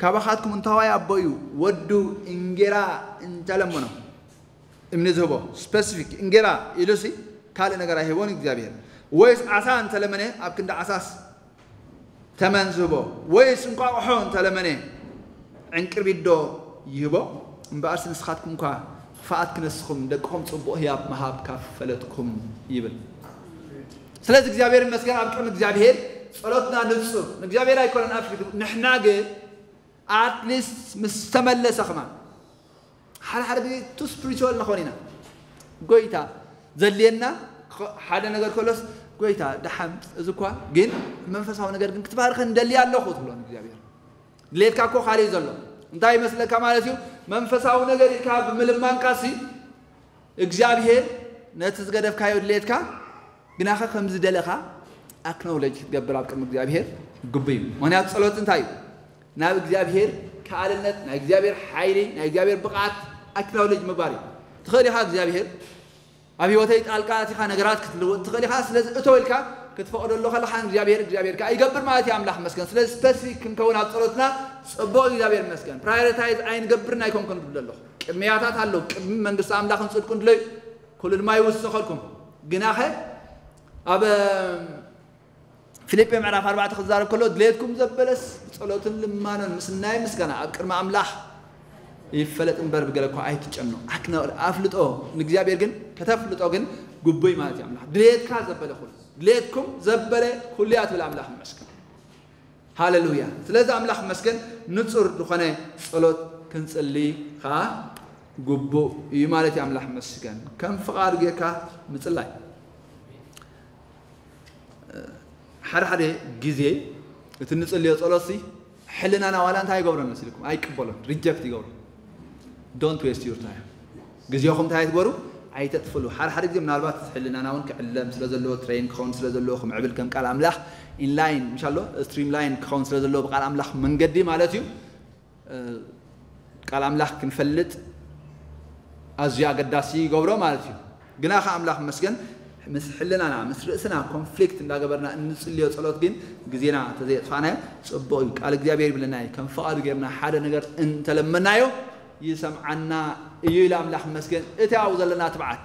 ካባኻትኩም እንታዋይ ኣቦ እዩ ወዱ እንጌራ እንተለመኖ እምኒ ዝህቦ ስፐሲፊክ እንጌራ ኢሉሲ ካልእ ነገር ኣይህቦን እግዚኣብሔር። ወይስ ዓሳ እንተለመነ ኣብ ክንዲ ዓሳስ ተመን ዝህቦ ወይስ እንቋቑሖ እንተለመነ ዕንቅርቢት ዶ ይህቦ? እምበኣርሲ ንስኻትኩም እኳ ክፍኣት ክነስኹም ደቅኹም ጽቡቕ ህያብ ምሃብ ካብ ፈለጥኩም ይብል። ስለዚ እግዚኣብሔር ይመስገን ኣብ ቅድሚ እግዚኣብሔር ጸሎትና ንጹር ንእግዚኣብሔር ኣይኮነን ኣብ ፊቱ ንሕና ግን ኣትሊስት ምስ ተመለሰ ከማን ሓደ ሓደ ግዜ ቱ ስፕሪቹዋል ንኾን ኢና። ጎይታ ዘድልየና ሓደ ነገር ከሎስ ጎይታ ደሓን እዚ እኳ ግን መንፈሳዊ ነገር ግን ክትባርከን ደልየ ኣለኹ ትብሎ ንእግዚኣብሔር። ድሌትካ እኮ ካልእ እዩ ዘሎ። እንታይ ይመስለካ ማለት እዩ? መንፈሳዊ ነገር ኢልካ ብምልማንካ ሲ እግዚኣብሔር ነቲ ዝገደፍካዮ ድሌትካ ግናኸ ከም ዝደለኻ ኣክኖውለጅ ክትገብር ኣብ ቅድሚ እግዚኣብሔር ግቡ እዩ። ምክንያቱ ጸሎት እንታይ እዩ? ናብ እግዚኣብሔር ከኣልነት፣ ናይ እግዚኣብሔር ሓይሊ፣ ናይ እግዚኣብሔር ብቕዓት ኣክኖውለጅ ምግባር እዩ። ትኽእል ኢኻ እግዚኣብሔር ኣብ ህይወተይ ጣልቃ ኣቲኻ ነገራት ክትልውጥ ትኽእል ኢኻ። ስለዚ እቶ ኢልካ ክትፈቕደሉ ከለኻ እግዚኣብሔር እግዚኣብሔር ከኣ ይገብር ማለት እዩ። ኣምላኽ መስገን። ስለዚ ስፐሲፊክ ክንከውን ኣብ ጸሎትና ጽቡቕ እግዚኣብሔር መስገን። ፕራዮሪታይዝ ኣይንገብርን ኣይኮንኩን ዝብል ዘለኹ። ቅድሚያታት ኣሎ። ቅድሚ መንግስቲ ኣምላኽን ጽድቁን ድለዩ ኩሉ ድማ ይውሰኸልኩም። ግናኸ ኣብ ፊልጲ ምዕራፍ ኣርባዕተ ክዛረብ ከሎ ድሌትኩም ዘበለስ ብጸሎትን ልማኖን ምስ ናይ ምስጋና ኣብ ቅድሚ ኣምላኽ ይፈለጥ እምበር ብገለ እኳ ኣይትጨኑ። ኣክነ ኣፍልጦ ንእግዚኣብሔር ግን ከተፍልጦ ግን ግቡይ ማለት እዩ። ኣምላኽ ድሌትካ ዘበለ ኩሉ ድሌትኩም ዘበለ ኩሉ እያ ትብል ኣምላኽ ይመስገን። ሃሌሉያ። ስለዚ ኣምላኽ ይመስገን ንጹር ዝኾነ ጸሎት ክንጽሊ ኸዓ ግቡእ እዩ ማለት እዩ። ኣምላኽ ይመስገን ከም ፍቓዱ ጌርካ ምጽላይ። ሓደ ሓደ ግዜ እቲ ንጽልዮ ጸሎትሲ ሕልናና ዋላ እንታይ ይገብሮ መሲልኩም ኣይቅበሎን ሪጀክት ይገብሮ። Don't waste your time። ግዜኹም እንታይ ትገሩ ኣይተጥፍሉ። ሓደ ሓደ ግዜ ምናልባት ሕልናና እውን ክዕለም ስለ ዘለዎ ትሬን ክኸውን ስለ ዘለዎ ክምዕብል ከም ቃል ኣምላኽ ኢንላይን ምሻሎ ስትሪም ላይን ክኸውን ስለ ዘለዎ ብቃል ኣምላኽ መንገዲ ማለት እዩ። ቃል ኣምላኽ ክንፈልጥ ኣዝዩ ኣገዳሲ ይገብሮ ማለት እዩ። ግና ከ ኣምላኽ መስገን ምስ ሕልናና ምስ ርእስና ኮንፍሊክት እንዳገበርና እንጽልዮ ጸሎት ግን ግዜና ተዘየጥፋናዮ ጽቡቕ እዩ። ቃል እግዚኣብሔር ይብለና እዩ ከም ፍቓዱ ጌርና ሓደ ነገር እንተለመናዮ ይሰምዓና እዩ ኢለ ኣምላኽ መስገን። እቲ ኣብኡ ዘለና ትብዓት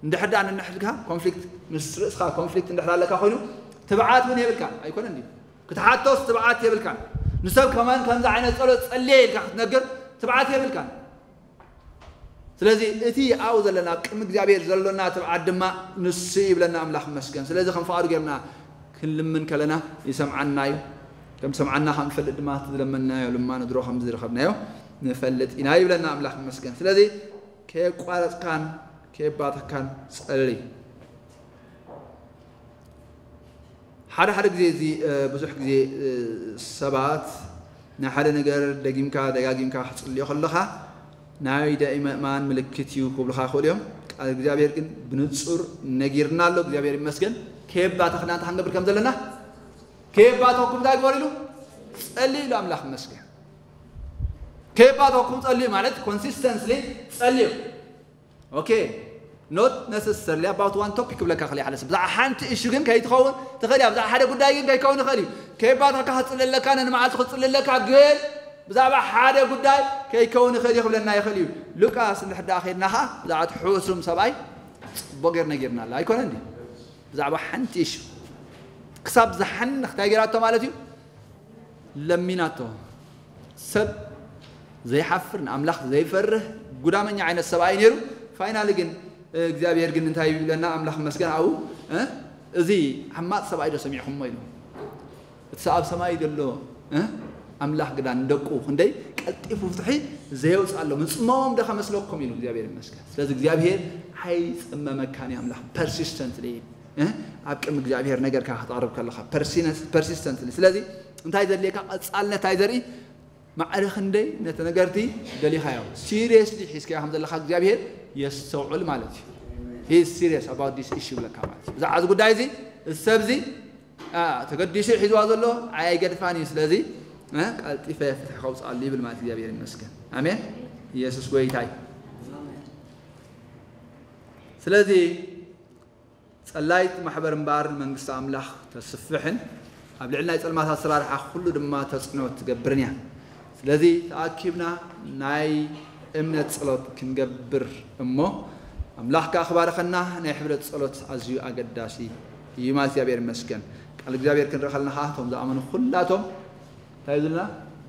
እንድሕር ደኣ ንንሕድካ ኮንፍሊክት ምስ ርእስኻ ኮንፍሊክት እንድሕር ኣለካ ኮይኑ ትብዓት እውን የብልካ ኣይኮነ እንዲ ክትሓቶስ ትብዓት የብልካን። ንሰብ ከማን ከምዚ ዓይነት ጸሎት ጸልየ ኢልካ ክትነግር ትብዓት የብልካን። ስለዚ እቲ ኣብኡ ዘለና ኣብ ቅድሚ እግዚኣብሔር ዘሎና ትብዓት ድማ ንሱ ይብለና ኣምላኽ መስገን። ስለዚ ከም ፍቓዱ ጌርና ክንልምን ከለና ይሰምዓና እዩ። ከም ሰምዓና ከም ንፈልጥ ድማ እቲ ዝለመንናዮ ልማኖ ድሮ ከም ዝረኸብናዮ ንፈልጥ ኢና ይብለና ኣምላኽ መስገን። ስለዚ ከየቋረጽካን ከየባተካን ጸሊ። ሓደ ሓደ ግዜ እዚ ብዙሕ ግዜ ሰባት ንሓደ ነገር ደጊምካ ደጋጊምካ ክትጽልዮ ከለኻ ናይ ደኢመእማን ምልክት እዩ ክብሉኻ ይኽእሉ እዮም። ቃል እግዚኣብሔር ግን ብንጹር ነጊርና ኣሎ። እግዚኣብሔር ይመስገን። ከየባተኽና እንታይ ክንገብር ከም ዘለና ከየባተኹም እንታይ ግበሩ ኢሉ ጸልዩ ኢሉ ኣምላኽ ይመስገን። ከየባተኹም ጸልዩ ማለት ኮንሲስተንስሊ ጸልዩ። Okay, not necessarily about one topic ክብለካ ክእል ሓደ ሰብ። ብዛዕባ ሓንቲ እሹ ግን ከይትኸውን ትኽእል እያ። ብዛዕባ ሓደ ጉዳይ ግን ከይከውን ይኽእል እዩ። ከየባተኽካ ክጽልለካ ነንመዓልቲ ክጽልለካ ግን ብዛዕባ ሓደ ጉዳይ ከይከውን ይኽእል እዩ ክብለና ይኽእል እዩ። ሉቃስ እንድሕር ደኣ ከይድና ኸዓ ብዛዕባ እቲ ሕሱም ሰብኣይ ጽቡቕ ጌር ነጊርና ኣሎ ኣይኮነን ድዩ? ብዛዕባ ሓንቲ እሹ ክሳብ ዝሓንኽ እንታይ ጌራቶ ማለት እዩ? ለሚናቶ። ሰብ ዘይሓፍር ንኣምላኽ ዘይፈርህ ጉዳመኛ ዓይነት ሰብኣይ ነይሩ። ፋይናሊ ግን እግዚኣብሔር ግን እንታይ ይብለና? ኣምላኽ መስገን ኣብኡ እዚ ሓማቕ ሰብኣይ ዶ ሰሚዕኹሞ ኢሉ እቲ ኣብ ሰማይ ዘሎ ኣምላኽ ግዳ ንደቁ ክንደይ ቀልጢፉ ፍትሒ ዘየውፅእ ኣሎ። ምፅመዎም ዶ ከመስለኩም ኢሉ እግዚኣብሔር ይመስገን። ስለዚ እግዚኣብሔር ኣይፅመመካን እዩ። ኣምላኽ ፐርሲስተንትሊ ኣብ ቅድሚ እግዚኣብሔር ነገርካ ክተቕርብ ከለኻ ፐርሲስተንትሊ። ስለዚ እንታይ ዘድልየካ? ቀፃልነት ኣይዘርኢ ማዕረ ክንደይ ነቲ ነገርቲ ደሊኻዮ ሲሪየስሊ ሒዝካዮ ከም ዘለኻ እግዚኣብሔር የስተውዕል ማለት እዩ። He is serious about this issue ብለካ ማለት እዩ። ብዛዕባ እዚ ጉዳይ እዚ እዚ ሰብ እዚ ተገዲሱ ሒዝዋ ዘሎ ኣይገድፋን እዩ። ስለዚ ቀልጢፈ ፍትሒ ከውፅኣሉ ይብል ማለት እግዚኣብሔር ይመስገን። ኣሜን። ኢየሱስ ጎይታይ። ስለዚ ጸላይት ማሕበር እምበኣር ንመንግስቲ ኣምላኽ ተስፍሕን ኣብ ልዕሊ ናይ ጸልማት ኣሰራርሓ ኩሉ ድማ ተጽዕኖ ትገብርን እያ። ስለዚ ተኣኪብና ናይ እምነት ጸሎት ክንገብር እሞ ኣምላኽ ከኣ ክባርኸና ናይ ሕብረት ጸሎት ኣዝዩ ኣገዳሲ እዩ ማለት እግዚኣብሔር ይመስገን። ቃል እግዚኣብሔር ክንርኢ ከለና ከኣ እቶም ዝኣመኑ ኩላቶም እንታይ ዝብልና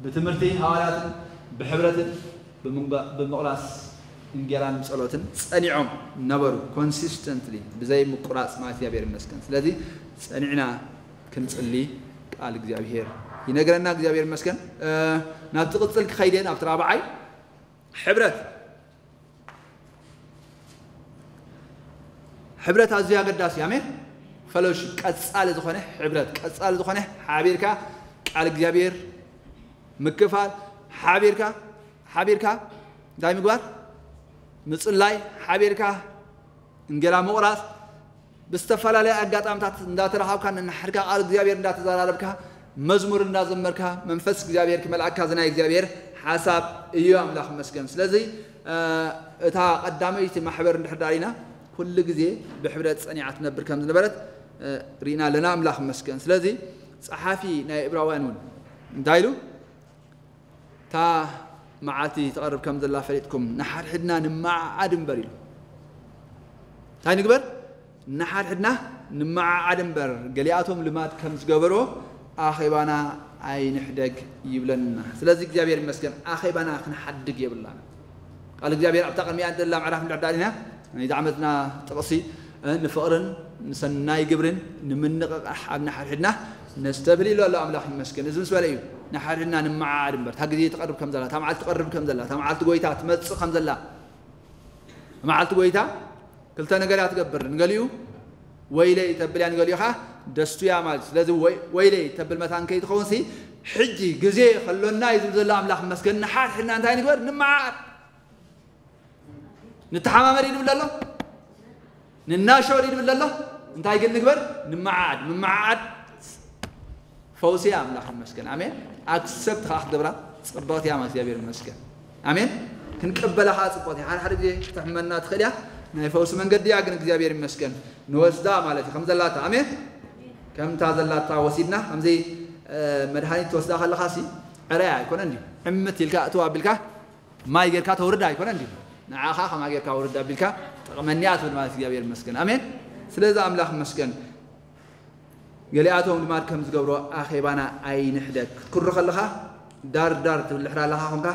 ብትምህርቲ ሃዋርያትን ብሕብረትን ብምቕላስ እንጌራን ብጸሎትን ጸኒዖም ነበሩ። ኮንሲስተንትሊ ብዘይ ምቁራጽ ማለት እግዚኣብሔር ይመስገን። ስለዚ ጸኒዕና ክንጽሊ ቃል እግዚኣብሔር ይነግረና። እግዚኣብሔር ይመስገን። ናብቲ ቅጽል ክኸይደ ናብቲ ራብዓይ ሕብረት ሕብረት ኣዝዩ ኣገዳሲ ኣሜን። ፈሎሺፕ ቀጻሊ ዝኾነ ሕብረት ቀጻሊ ዝኾነ ሓቢርካ ቃል እግዚኣብሔር ምክፋል ሓቢርካ ሓቢርካ እንታይ ምግባር ምጽላይ ሓቢርካ እንጌራ ምቑራስ ብዝተፈላለየ ኣጋጣምታት እንዳተረኻብካ ነንሓድካ ቃል እግዚኣብሔር እንዳተዘራረብካ መዝሙር እንዳዘመርካ መንፈስ እግዚኣብሔር ክመልኣካ ዝናይ እግዚኣብሔር ሓሳብ እዩ። ኣምላኽ ይመስገን። ስለዚ እታ ቀዳመይቲ ማሕበር እንድሕር ዳሪና ኩሉ ግዜ ብሕብረት ጸኒዓ ትነብር ከም ዝነበረት ርኢና ኣለና። ኣምላኽ ይመስገን። ስለዚ ጸሓፊ ናይ እብራውያን እውን እንታይ ኢሉ እታ መዓልቲ ትቐርብ ከም ዘላ ፈሊጥኩም ንሓድሕድና ንመዓዓድ እምበር ኢሉ እንታይ ንግበር ንሓድሕድና ንመዓዓድ እምበር ገሊኣቶም ልማድ ከም ዝገበርዎ ኣኼባና ኣይንሕደግ ይብለና። ስለዚ እግዚኣብሔር ይመስገን ኣኼባና ክንሓድግ የብላና። ቃል እግዚኣብሔር ኣብታ ቅድሚኣ ዘላ ምዕራፍ እንድሕር ዳሪና ናይዚ ዓመትና ጥቕሲ ንፍቕርን ንሰናይ ግብርን ንምንቕቓሕ ኣብ ንሓድሕድና ነስተብህል ኢሉ ኣሎ። ኣምላኽ ይመስገን። እዚ ምስ በለ እዩ ንሓድሕድና ንመዓዓድ እምበር እታ ግዜ ትቐርብ ከም ዘላ እታ መዓልቲ ትቐርብ ከም ዘላ እታ መዓልቲ ጎይታ ትመጽእ ከም ዘላ መዓልቲ ጎይታ ክልተ ነገር እያ ትገብር። ንገሊኡ ወይለይ ተብል እያ ንገሊኡ ከዓ ደስቱ እያ ማለት እዩ። ስለዚ ወይለይ ተብል መታን ከይትኸውን ሲ ሕጂ ግዜ ከሎና እዩ ዝብል ዘሎ። ኣምላኽ ይመስገን። ንሓድሕድና እንታይ ንግበር? ንመዓዓድ ንተሓማመር ይድብል ኣሎ ንናሸወር ይድብል ኣሎ እንታይ ግን ንግበር? ንመዓዓድ ምመዓዓድ ፈውሲ እያ። ኣምላኽ ይመስገን ኣሜን። ኣክሰፕት ከዓ ክትገብራ ፅብቕቲ እያ ማለት እግዚኣብሔር ይመስገን ኣሜን። ክንቀበላ ከዓ ፅብቕቲ እያ። ሓደ ሓደ ግዜ ክትሕመና ትኽእል እያ ናይ ፈውሲ መንገዲ እያ ግን እግዚኣብሔር ይመስገን ንወስዳ ማለት እዩ ከም ዘላታ ኣሜን። ከምታ ዘላታ ወሲድና ከምዚ መድሃኒት ትወስዳ ከለኻ ሲ ዕረያ ኣይኮነ እንዲ ዕምት ኢልካ እትዋ ኣቢልካ ማይ ጌርካ ተውርድ ኣይኮነ እንዲ ንዓኻ ከማ ጌርካ ውርድ ኣቢልካ ጠቕመኒ እያ ትብል ማለት እግዚኣብሔር ይመስገን ኣሜን። ስለዚ ኣምላኽ ይመስገን። ገሊኣቶም ድማ ከም ዝገብሮ ኣኼባና ኣይንሕደግ ክትክሩ ከለኻ ዳር ዳር ትብል ድሕር ኣለኻ ኾንካ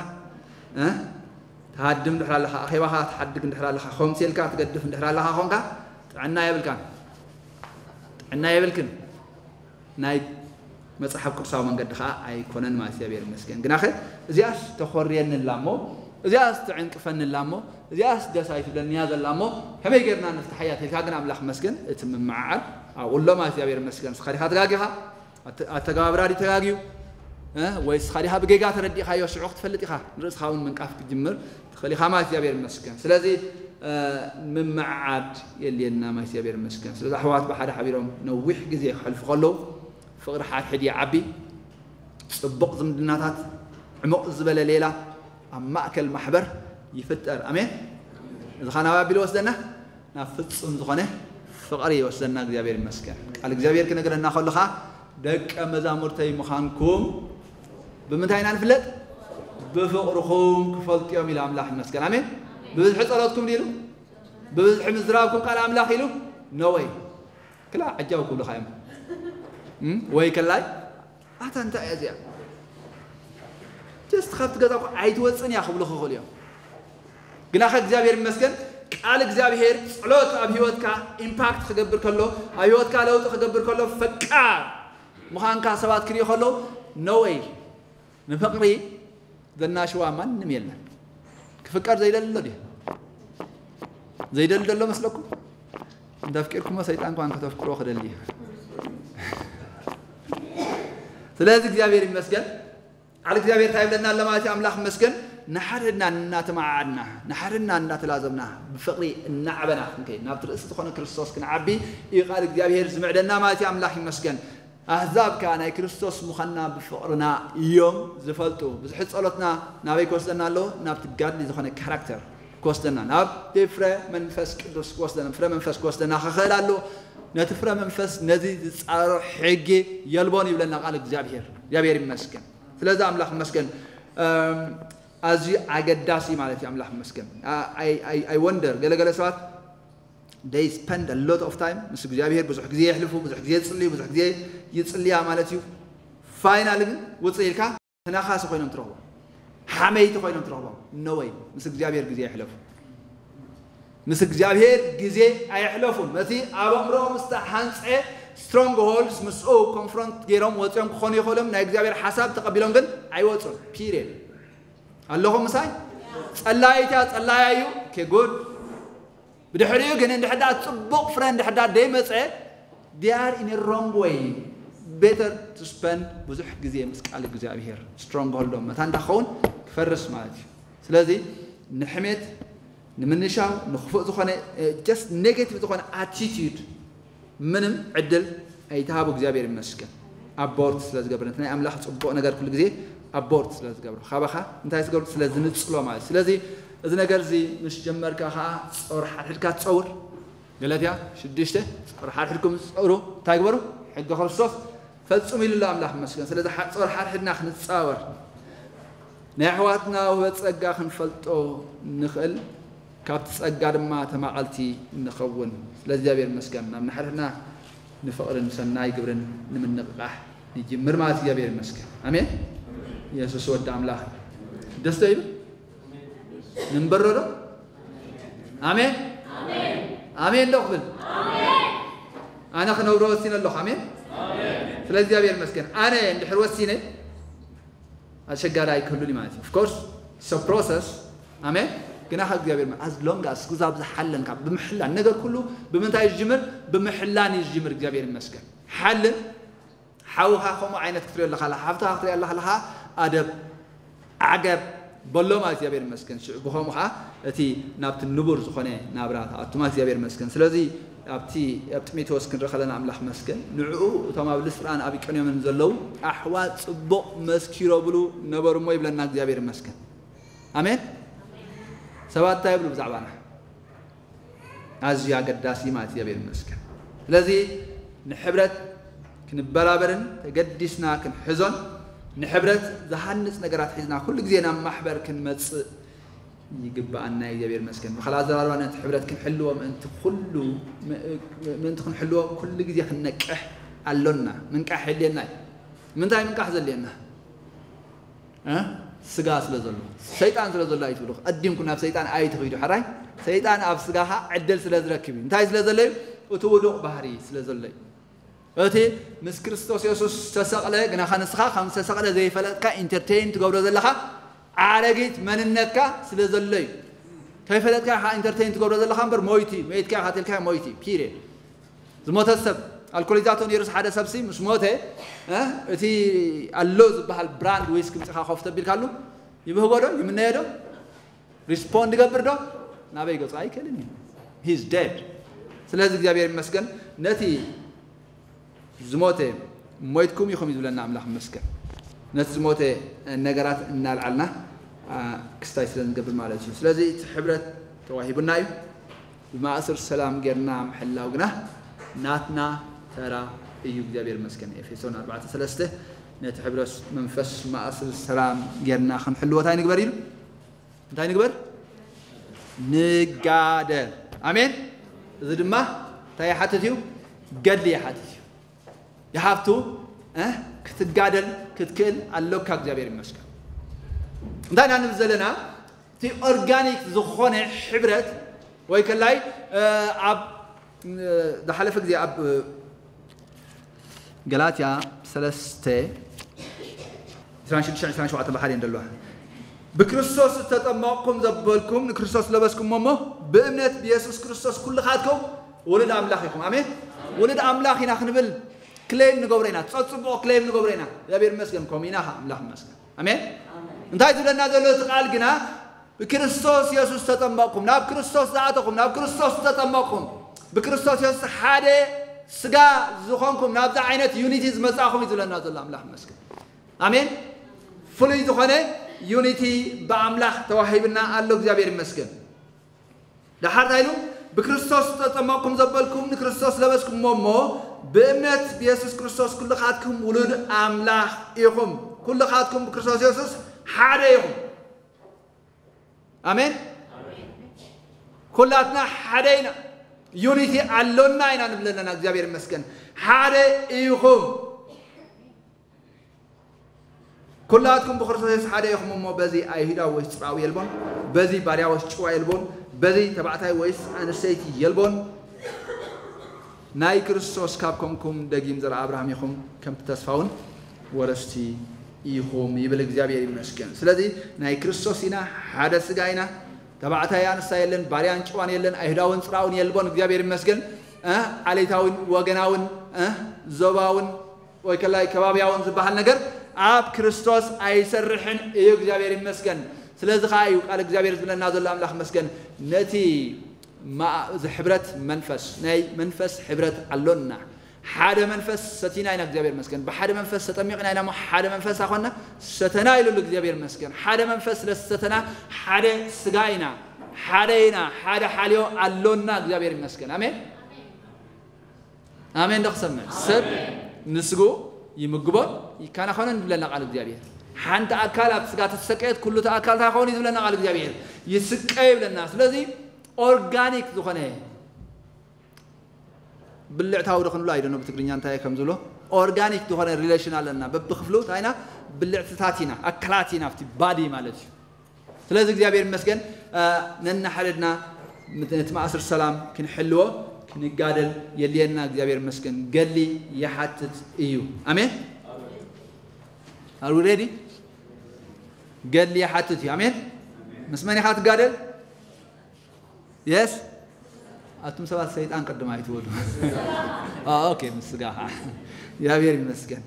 ትሃድም ድሕር ኣለኻ ኣኼባኻ ትሓድግ እንድሕር ኣለኻ ኮምሴልካ ትገድፍ እንድሕር ኣለኻ ኾንካ ጥዕና የብልካን ጥዕና የብልክን ናይ መጽሓፍ ቅዱሳዊ መንገዲ ከዓ ኣይኮነን ማለት እግዚኣብሔር ይመስገን። ግናኸ እዚኣስ ተኾርየኒ ኣላ እሞ እዚኣስ ትዕንቅፈኒ ኣላ እሞ እዚኣስ ደስ ኣይትብለንያ ዘላ እሞ ከመይ ጌርና ንፍትሓያ ተልካ ግን ኣምላኽ መስገን እቲ ምምዓዓድ ኣብኡ ኣሎ ማለት እግዚኣብሔር ይመስገን። ስኻ ዲኻ ተጋጊኻ ኣተገባብራ ዲ ተጋግዩ እ፣ ወይ ስኻ ዲኻ ብጌጋ ተረዲእኻዮ፣ ሽዑ ክትፈልጥ ኢኻ፣ ንርእስኻ እውን ምንቃፍ ክትጅምር ትኽእል ኢኻ ማለት እግዚኣብሔር ይመስገን። ስለዚ እ፣ ምምዕዓድ የልየና ማለት እግዚኣብሔር ይመስገን። ስለዚ ኣሕዋት ብሓደ ሓቢሮም ነዊሕ ግዜ ክሕልፉ ከለዉ ፍቕሪ ሓድሕድ ይዓቢ፣ ጽቡቕ ዝምድናታት፣ ዕሙቕ ዝበለ ሌላ ኣብ ማእከል ማሕበር ይፍጠር። ኣሜን። እዚ ኸኣ ናብ ኣቢሉ ወስደና ናብ ፍጹም ዝኾነ ፍቕሪ ይወስደና። እግዚኣብሔር ይመስገን። ቃል እግዚኣብሔር ክነግረና ከሎ ኸኣ ደቀ መዛሙርተይ ምዃንኩም ብምንታይ ኢና ንፍለጥ? ብፍቕርኹም ክፈልጥዮም ኢሉ ኣምላኽ ይመስገን። ኣሜን። ብብዝሒ ጸሎትኩም ድዩ ኢሉ? ብብዝሒ ምዝራብኩም ቃል ኣምላኽ ኢሉ? ኖወይ። ክላ ዓጃው ክብሉኻ እዮም። እም? ወይ ከላይ ኣታ እንታይ እያ እዚኣ? ጀስት ካብቲ ገዛ እኮ ኣይትወፅን እያ ክብሉ ክኽእሉ እዮም። ግናኸ እግዚኣብሔር ይመስገን ቃል እግዚኣብሔር ጸሎት ኣብ ህይወትካ ኢምፓክት ክገብር ከሎ፣ ኣብ ህይወትካ ለውጢ ክገብር ከሎ፣ ፈቃር ምዃንካ ሰባት ክርእዩ ከለዉ፣ ኖወይ። ንፍቕሪ ዘናሽዋ ማንም የለን። ክፍቀር ዘይደሊ ኣሎ ድዩ? ዘይደሊ ዘሎ መስለኩም? እንተፍቂርኩሞ ሰይጣን እንኳን ከተፍቅሮ ክደሊ እዩ። ስለዚ እግዚኣብሔር ይመስገን። ቃል እግዚኣብሔር እንታይ ይብለና ኣሎ ማለት እዩ? ኣምላኽ ይመስገን። ንሓድሕድና እናተመዓዓድና፣ ንሓድሕድና እናተላዘብና፣ ብፍቕሪ እናዓበና ክንከይድ፣ ናብቲ ርእሲ ዝኾነ ክርስቶስ ክንዓቢ እዩ ቃል እግዚኣብሔር ዝምዕደና ማለት እዩ። ኣምላኽ ይመስገን። ኣህዛብ ከኣ ናይ ክርስቶስ ምዃንና ብፍቕርና እዮም ዝፈልጡ። ብዙሕ ጸሎትና ናበይ ክወስደና ኣሎ? ናብቲ ጋድሊ ዝኾነ ካራክተር ክወስደና፣ ናብቲ ፍረ መንፈስ ቅዱስ ክወስደና፣ ፍረ መንፈስ ክወስደና ክኽእል ኣሎ። ነቲ ፍረ መንፈስ ነዚ ዝጻረሮ ሕጊ የልቦን ይብለና ቃል እግዚኣብሔር። እግዚኣብሔር ይመስገን። ስለዚ ኣምላኽ ይመስገን። እም፣ ኣዝዩ ኣገዳሲ ማለት እዩ። ኣምላኽ ይመስገን። I wonder፣ ገለገለ ሰባት they spend a lot of time ምስ እግዚኣብሔር ብዙሕ ግዜ የሕልፉ፣ ብዙሕ ግዜ ይጽልዩ፣ ብዙሕ ግዜ ይጽልያ ማለት እዩ። ፋይናል ግን ውጽእ ኢልካ ተናኻሲ ኮይኖም ትረኽቦም፣ ሓመይቲ ኮይኖም ትረኽቦም። ኖወይ፣ ምስ እግዚኣብሔር ግዜ የሕለፉ። ምስ እግዚኣብሔር ግዜ ኣየሕለፉን። ነቲ ኣብ ኣእምሮኦም ዝተሓንጸ ስትሮንግ ሆልድስ ምስኡ ኮንፍሮንት ገይሮም ወጺኦም ክኾኑ ይኽእሎም፣ ናይ እግዚኣብሔር ሓሳብ ተቐቢሎም ግን ኣይወጹን። ፒሪየድ። ኣለኹም ምሳይ? ጸላይት እያ፣ ጸላያ እዩ። ኦኬ፣ ጉድ። ብድሕሪኡ ግን እንድሕር ደኣ ጽቡቕ ፍረ እንድሕር ደኣ ደይመጸ፣ they are in a wrong way። Better to spend ብዙሕ ግዜ ምስ ቃል እግዚኣብሔር። ስትሮንግ ሆልዶም መታን እንታይ ክኸውን ክፈርስ ማለት እዩ። ስለዚ ንሕሜት፣ ንምንሻው፣ ንኽፉእ ዝኾነ፣ እ፣ just ኔጌቲቭ ዝኾነ ኣቲቲዩድ ምንም ዕድል ኣይትሃቡ። እግዚኣብሔር ይመስገን። ኣቦርት ስለ ዝገብር፣ ነቲ ናይ ኣምላኽ ጽቡቕ ነገር ኩሉ ግዜ ኣቦርት ስለ ዝገብሮ፣ ካባኻ እንታይ ዝገብሩ? ስለ ዝንጽሎ ማለት እዩ። ስለዚ እዚ ነገር እዚ ምስ ጀመርካ ኸኣ ጾር ሓድሕድካ ትጸውር። ገላትያ ሽዱሽተ፣ ጾር ሓድሕድኩም ጸውሩ። እንታይ ግበሩ? ሕጊ ክርስቶስ ፈጽሙ ኢሉ ኣሎ ኣምላኽ ይመስገን። ስለዚ ሓ-፣ ጾር ሓድሕድና ክንጻወር፣ ናይ ኣሕዋትና ውህበት ጸጋ ክንፈልጦ ንኽእል፣ ካብቲ ጸጋ ድማ ተማቐልቲ ንኸውን። ስለ እግዚኣብሔር ይመስገን። ናብ ንሓድሕድና ንፍቕርን ሰናይ ግብርን ንምንቕቓሕ ንጅምር ማለት እግዚኣብሔር ይመስገን። ኣሜን። የሱስ ወዲ ኣምላኽ ደስቶ ይብል ንንበሮ ዶ? ኣሜን። ኣሜን ዶ ክብል? ኣነ ክነብሮ ወሲነ ኣለኹ። ኣሜን። ስለ እግዚኣብሔር ይመስገን። ኣነ እንድሕር ወሲነ ኣሸጋሪ ኣይክህሉን እዩ ማለት እዩ። Of course it's a process። ኣሜን። ግና ካብ እግዚኣብሔር መ-፣ as long as ክሳብ ዝሓለንካ ብምሕላን፣ ነገር ኩሉ ብምንታይ እዩ ዝጅምር? ብምሕላን እዩ ዝጅምር። እግዚኣብሔር ይመስገን። ሓልን ሓውኻ ከምኡ ዓይነት ክትሪኦ ኣለኻ፣ ሓፍትኻ ክትሪኦ ኣለኻ፣ ኣለኻ ኣደብ ዓገብ በሎ ማለት እግዚኣብሔር ይመስገን። ሽዑ ብኸምኡ ኸዓ እቲ ናብቲ ንቡር ዝኾነ ናብራ ትኣቱ ማለት እግዚኣብሔር ይመስገን። ስለዚ ኣብቲ፣ ኣብ ጢሞቴዎስ ክንርኢ ከለና ኣምላኽ ይመስገን፣ ንዕኡ እቶም ኣብ ልስጥራን ኣብ ኢቆንዮምን ዘለዉ ኣሕዋት ጽቡቕ መስኪሮምሉ ነበሩ እሞ ይብለና እግዚኣብሔር ይመስገን። ኣሜን። ሰባት እንታይ ይብሉ ብዛዕባና? ኣዝዩ ኣገዳሲ ማለት እግዚኣብሔር ይመስገን። ስለዚ ንሕብረት ክንበራበርን ተገዲስና ክንሕዞን ንሕብረት ዝሃንጽ ነገራት ሒዝና ኩሉ ግዜ ናብ ማሕበር ክንመጽእ ይግብኣና እዩ። እግዚኣብሔር ይመስገን። ብኻልእ ኣዘራርባ ነቲ ሕብረት ክንሕልዎ ምእንቲ ኩሉ፣ ምእንቲ ክንሕልዎ ኩሉ ግዜ ክንነቅሕ ኣሎና። ምንቃሕ የድልየና እዩ። ምንታይ ምንቃሕ ዘድልየና? እ? ስጋ ስለ ዘሎ፣ ሰይጣን ስለ ዘሎ ኣይትብሉ። ቀዲምኩም ናብ ሰይጣን ኣይትኺዱ። ሕራይ ሰይጣን ኣብ ስጋኻ ዕድል ስለ ዝረክብ እዩ። እንታይ ስለ ዘሎ እዩ? እቲ ውዱቕ ባህሪ ስለ ዘሎ እዩ። እቲ ምስ ክርስቶስ የሱስ ዝተሰቕለ፣ ግናኻ ንስኻ ከም ዝተሰቕለ ዘይፈለጥካ ኢንተርቴይን ትገብሮ ዘለኻ ኣረጊት መንነትካ ስለ ዘሎ እዩ። ከይፈለጥካ ኢኻ ኢንተርቴይን ትገብሮ ዘለኻ እምበር ሞይቲ፣ መይትካ ኢኻ ተልካ ሞይቲ። ፒሪየድ። ዝሞተ ሰብ ኣልኮሊዛቶ ነይሩስ ሓደ ሰብሲ ምስ ሞተ፣ እ፣ እቲ ኣሎ ዝበሃል ብራንድ ዊስኪ ምጽኻ ኮፍ ተቢልካሉ፣ ይብህጎ ዶ? ይምነዮ ዶ? ሪስፖንድ ይገብር ዶ? ናበይ ገጹ? ኣይክእልን እዩ። He's dead። ስለዚ እግዚኣብሔር ይመስገን፣ ነቲ ዝሞተ ሞይትኩም ኢኹም እዩ ዝብለና ኣምላኽ ይመስገን። ነቲ ዝሞተ ነገራት እናልዓልና፣ አ፣ ክስታይ ስለ ንገብር ማለት እዩ። ስለዚ እቲ ሕብረት ተዋሂቡና እዩ። ብማእስር ሰላም ጌርና ምሕላው ግና ናትና ተራ እዩ። እግዚኣብሔር ይመስገን። ኤፌሶን ኣርባዕተ ሰለስተ ነቲ ሕብረት መንፈስ ማእስር ሰላም ጌርና ክንሕልዎ እንታይ ንግበር ኢሉ? እንታይ ንግበር? ንጋደል። ኣሜን። እዚ ድማ እንታይ ይሓትት እዩ? ገድሊ ይሓትት እዩ። You have to፣ እ፣ ክትጋደል ክትክእል ኣለካ። እግዚኣብሔር ይመስገን። እንታይ ኢና ንብል ዘለና? እቲ ኦርጋኒክ ዝኾነ ሕብረት ወይ ከላይ፣ እ፣ ኣብ፣ እ፣ ዝሓለፈ ግዜ ኣብ፣ እ፣ ገላትያ ሰለስተ፣ ዕስራን ሽዱሽተን ዕስራን ሸውዓተን ብሓደ እየን ዘለዋ። ብክርስቶስ ዝተጠመቕኩም ዘበልኩም ንክርስቶስ ለበስኩሞ እሞ ብእምነት ብየሱስ ክርስቶስ ኩልኻትኩም ውሉድ ኣምላኽ ኢኹም። ኣሜን። ውሉድ ኣምላኽ ኢና ክንብል ክሌም ንገብሮ ኢና። ጸጽብቑ ክሌም ንገብሮ ኢና። እግዚኣብሔር ይመስገን፣ ከምኡ ኢና ኸዓ፣ ኣምላኽ ይመስገን። ኣሜን። እንታይ ዝብለና ዘሎ እቲ ቃል ግና፣ ብክርስቶስ የሱስ ተጠመቕኩም፣ ናብ ክርስቶስ ዝኣተኹም፣ ናብ ክርስቶስ ዝተጠመቕኩም፣ ብክርስቶስ የሱስ ሓደ ስጋ ዝኾንኩም፣ ናብዚ ዓይነት ዩኒቲ ዝመጻእኹም እዩ ዝብለና ዘሎ። ኣምላኽ ይመስገን። ኣሜን። ፍሉይ ዝኾነ ዩኒቲ ብኣምላኽ ተዋሂብና ኣሎ። እግዚኣብሔር ይመስገን። ደሓር እንታይ ኢሉ? ብክርስቶስ ዝተጠመቕኩም ዘበልኩም ንክርስቶስ ለበስኩሞ እሞ ብእምነት ብየሱስ ክርስቶስ ኩልኻትኩም ውሉድ ኣምላኽ ኢኹም። ኩልኻትኩም ብክርስቶስ የሱስ ሓደ ኢኹም። ኣሜን። ኩላትና ሓደ ኢና። ዩኒቲ ኣሎና ኢና ንብለና። እግዚኣብሔር ይመስገን። ሓደ ኢኹም። ኩላትኩም ብክርስቶስ የሱስ ሓደ ኢኹም እሞ በዚ ኣይሁዳዊ ወይስ ጽራዊ የልቦን፣ በዚ ባርያ ወይስ ጭዋ የልቦን፣ በዚ ተባዕታይ ወይስ ኣንስተይቲ የልቦን፣ ናይ ክርስቶስ ካብ ኮንኩም ደጊም ዘርኣ ኣብርሃም ኢኹም፣ ከምቲ ተስፋ እውን ወረስቲ ኢኹም ይብል። እግዚኣብሔር ይመስገን። ስለዚ ናይ ክርስቶስ ኢና፣ ሓደ ስጋ ኢና። ተባዕታይ ኣንስታይ የለን፣ ባርያን ጭዋን የለን፣ ኣይሁዳውን ጽራውን የልቦን። እግዚኣብሔር ይመስገን። እ፣ ዓሌታውን ወገናውን፣ እ፣ ዞባውን ወይ ከላይ ከባብያውን ዝበሃል ነገር ኣብ ክርስቶስ ኣይሰርሕን እዩ። እግዚኣብሔር ይመስገን። ስለዚ ኸዓ እዩ ቃል እግዚኣብሔር ዝብለና ዘሎ። ኣምላኽ ይመስገን። ነቲ ማ-፣ እዚ ሕብረት መንፈስ፣ ናይ መንፈስ ሕብረት ኣሎና። ሓደ መንፈስ ሰቲና ኢና። እግዚኣብሔር ይመስገን። ብሓደ መንፈስ ተጠሚቕና ኢና እሞ ሓደ መንፈስ ኣኾና፣ ሰተና ኢሉሉ። እግዚኣብሔር ይመስገን። ሓደ መንፈስ ስለ ዝሰተና ሓደ ስጋ ኢና፣ ሓደ ኢና፣ ሓደ ሓልዮ ኣሎና። እግዚኣብሔር ይመስገን። ኣሜን። ኣሜን። ዶ ክሰምዕ? ሰብ ንስግኡ ይምግቦን ይከናኸኖን ይብለና ቃል እግዚኣብሔር። ሓንቲ ኣካል ኣብ ስጋ ተተሰቀየት ኩሉ እቲ ኣካል እንታይ ክኸውን እዩ ዝብለና ቃል እግዚኣብሔር? ይስቀ ይብለና። ስለዚ ኦርጋኒክ ዝኾነ ብልዕታዊ ዶ ክንብሎ ኣይደኖ ብትግርኛ እንታይ ከም ዝብሎ፣ ኦርጋኒክ ዝኾነ ሪሌሽን ኣለና። በብክፍሉ እንታይ ኢና? ብልዕትታት ኢና፣ ኣካላት ኢና፣ ኣብቲ ባዲ ማለት እዩ። ስለዚ እግዚኣብሔር ይመስገን፣ እ፣ ነናሓደድና ምት-፣ ነቲ ማእስር ሰላም ክንሕልዎ ክንጋደል የድልየና። እግዚኣብሔር ይመስገን። ገድሊ ይሓትት እዩ። ኣሜን። Are we ready? ገድሊ ይሓትት እዩ። ኣሜን። ምስ መን ኢኻ ትጋደል? የስ። ኣቱም ሰባት ሰይጣን ቅድም ኣይትበሉ። አ፣ ኦኬ፣ ምስ ስጋ ኸዓ። እግዚኣብሔር ይመስገን።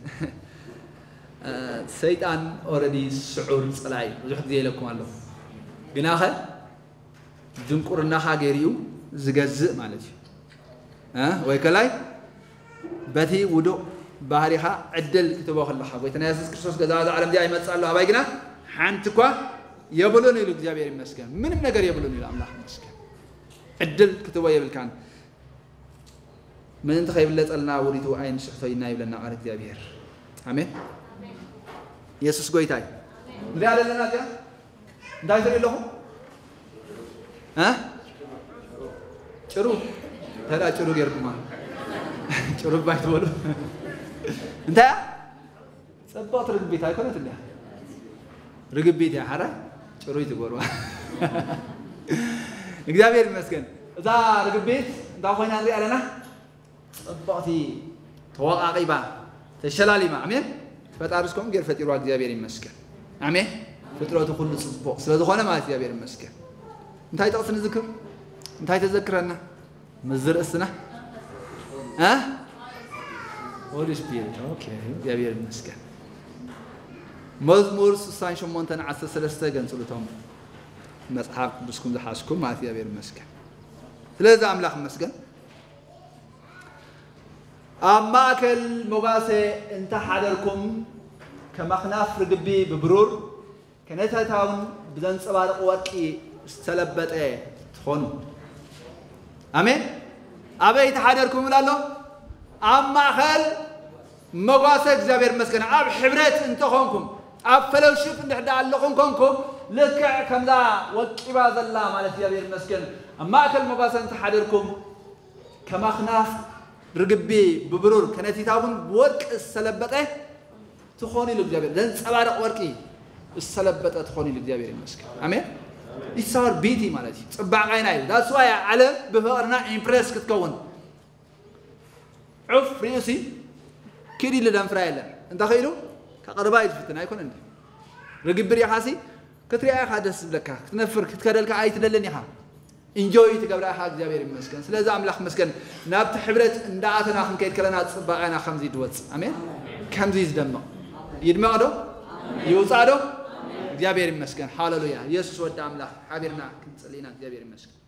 እ፣ ሰይጣን ኦረዲ ስዑር ጸላኢ ብዙሕ ግዜ ኢለኩም ኣለኹ። ግናኸ ድንቁርናኻ ገይሩ እዩ ዝገዝእ ማለት እዩ። እ፣ ወይ ከላይ በቲ ውዱቕ ባህሪኻ ዕድል ክትቦ ከለኻ፣ ጎይታና የሱስ ክርስቶስ ገዛ፣ እዛ ዓለም እዚኣ ይመጽእ ኣሎ፣ ኣባይ ግና ሓንቲ እኳ የብሉን ኢሉ። እግዚኣብሔር ይመስገን። ምንም ነገር የብሉን ኢሉ። ኣምላኽ ይመስገን። ዕድል ክትቦ የብልካን። ምእንቲ ከይብለጸልና ውዲቱ ኣይንስሕቶ ኢና ይብለና ቃል እግዚኣብሔር። ኣሜን። የሱስ ጎይታ እዩ። ንሪኣ ዘለና እዚኣ እንታይ ትርኢ ኣለኹም? እ? ጭሩ። ተዳ ጭሩ ጌርኩማ። ጭሩ ባይ ትበሉ። እንታይ እያ? ጽብቕቲ ርግቢት ኣይኮነት እንድያ? ርግቢት እያ፣ ሓራይ? ጭሩይ ትገብርዋ። እግዚኣብሔር ይመስገን። እዛ ርግቢት እንታይ ኮይና ንሪኣ ኣለና? ጽብቕቲ፣ ተወቓቒባ፣ ተሸላሊማ። ኣሜን። ፈጣሪ እስከም ገይር ፈጢርዋ፣ እግዚኣብሔር ይመስገን። ኣሜን። ፍጥረቱ ኩሉ ጽቡቕ ስለ ዝኾነ ማለት እግዚኣብሔር ይመስገን። እንታይ ጥቕሲ ንዝክር? እንታይ ተዘክረና? ምዝርእስና? እ? Holy Spirit. Okay. እግዚኣብሔር ይመስገን። መዝሙር ስሳን ሸሞንተን ዓሰርተ ሰለስተ ገንጽሉቶም መጽሓፍ ቅዱስኩም ዝሓዝኩም ማለት እግዚኣብሔር ይመስገን። ስለዚ ኣምላኽ ይመስገን። ኣብ ማእከል መጓሰ እንተ ሓደርኩም ከም ኣኽናፍ ርግቢ ብብሩር ከነታታውን ብዘንጸባርቕ ወርቂ ዝተለበጠ ትኾኑ። ኣሜን። ኣበይ ተሓደርኩም ይብል ኣሎ? ኣብ ማእኸል መጓሰ እግዚኣብሔር ይመስገን። ኣብ ሕብረት እንተኾንኩም፣ ኣብ ፈሎውሺፕ እንድሕር ደኣ ኣለኹም ኮንኩም፣ ልክዕ ከምዛ ወቂባ ዘላ ማለት እግዚኣብሔር ይመስገን። ኣብ ማእከል መጓሰ እንተሓደርኩም ከም ኣኽናፍ ርግቢ ብብሩር ከነቲታውን ብወርቂ ዝተለበጠ ትኾኑ ኢሉ እግዚኣብሔር። ዘንጸባርቕ ወርቂ ዝተለበጠ ትኾኑ ኢሉ እግዚኣብሔር ይመስገን። ኣሜን። It's our beauty ማለት እዩ። ጽባቐና እዩ። That's why ዓለም ብፍቕርና ኢምፕረስ ክትከውን። ዑፍ ሪኡሲ ኪድ ኢሉ ደንፍራ የለን። እንተ ኸኢሉ ካብ ቀረባ እዩ ዝፍትን ኣይኮነን ድዩ? ርግቢ ሪኢኻሲ ክትሪኣ ኢኻ ደስ ዝብለካ። ክትነፍር ክትከደልካ ኣይትደልን ኢኻ። ኢንጆይ ትገብራ ኢኻ። እግዚኣብሔር ይመስገን። ስለዚ ኣምላኽ ይመስገን። ናብቲ ሕብረት እንዳኣተና ክንከይድ ከለና ጽባቐና ከምዚ ድወጽእ። ኣሜን። ከምዚ ዝደምቕ። ይድመቕ ዶ? ይውጻእ ዶ? እግዚኣብሔር ይመስገን። ሃሌሉያ። የሱስ ወዲ ኣምላኽ። ሓቢርና ክንጽሊ ኢና። እግዚኣብሔር ይመስገን።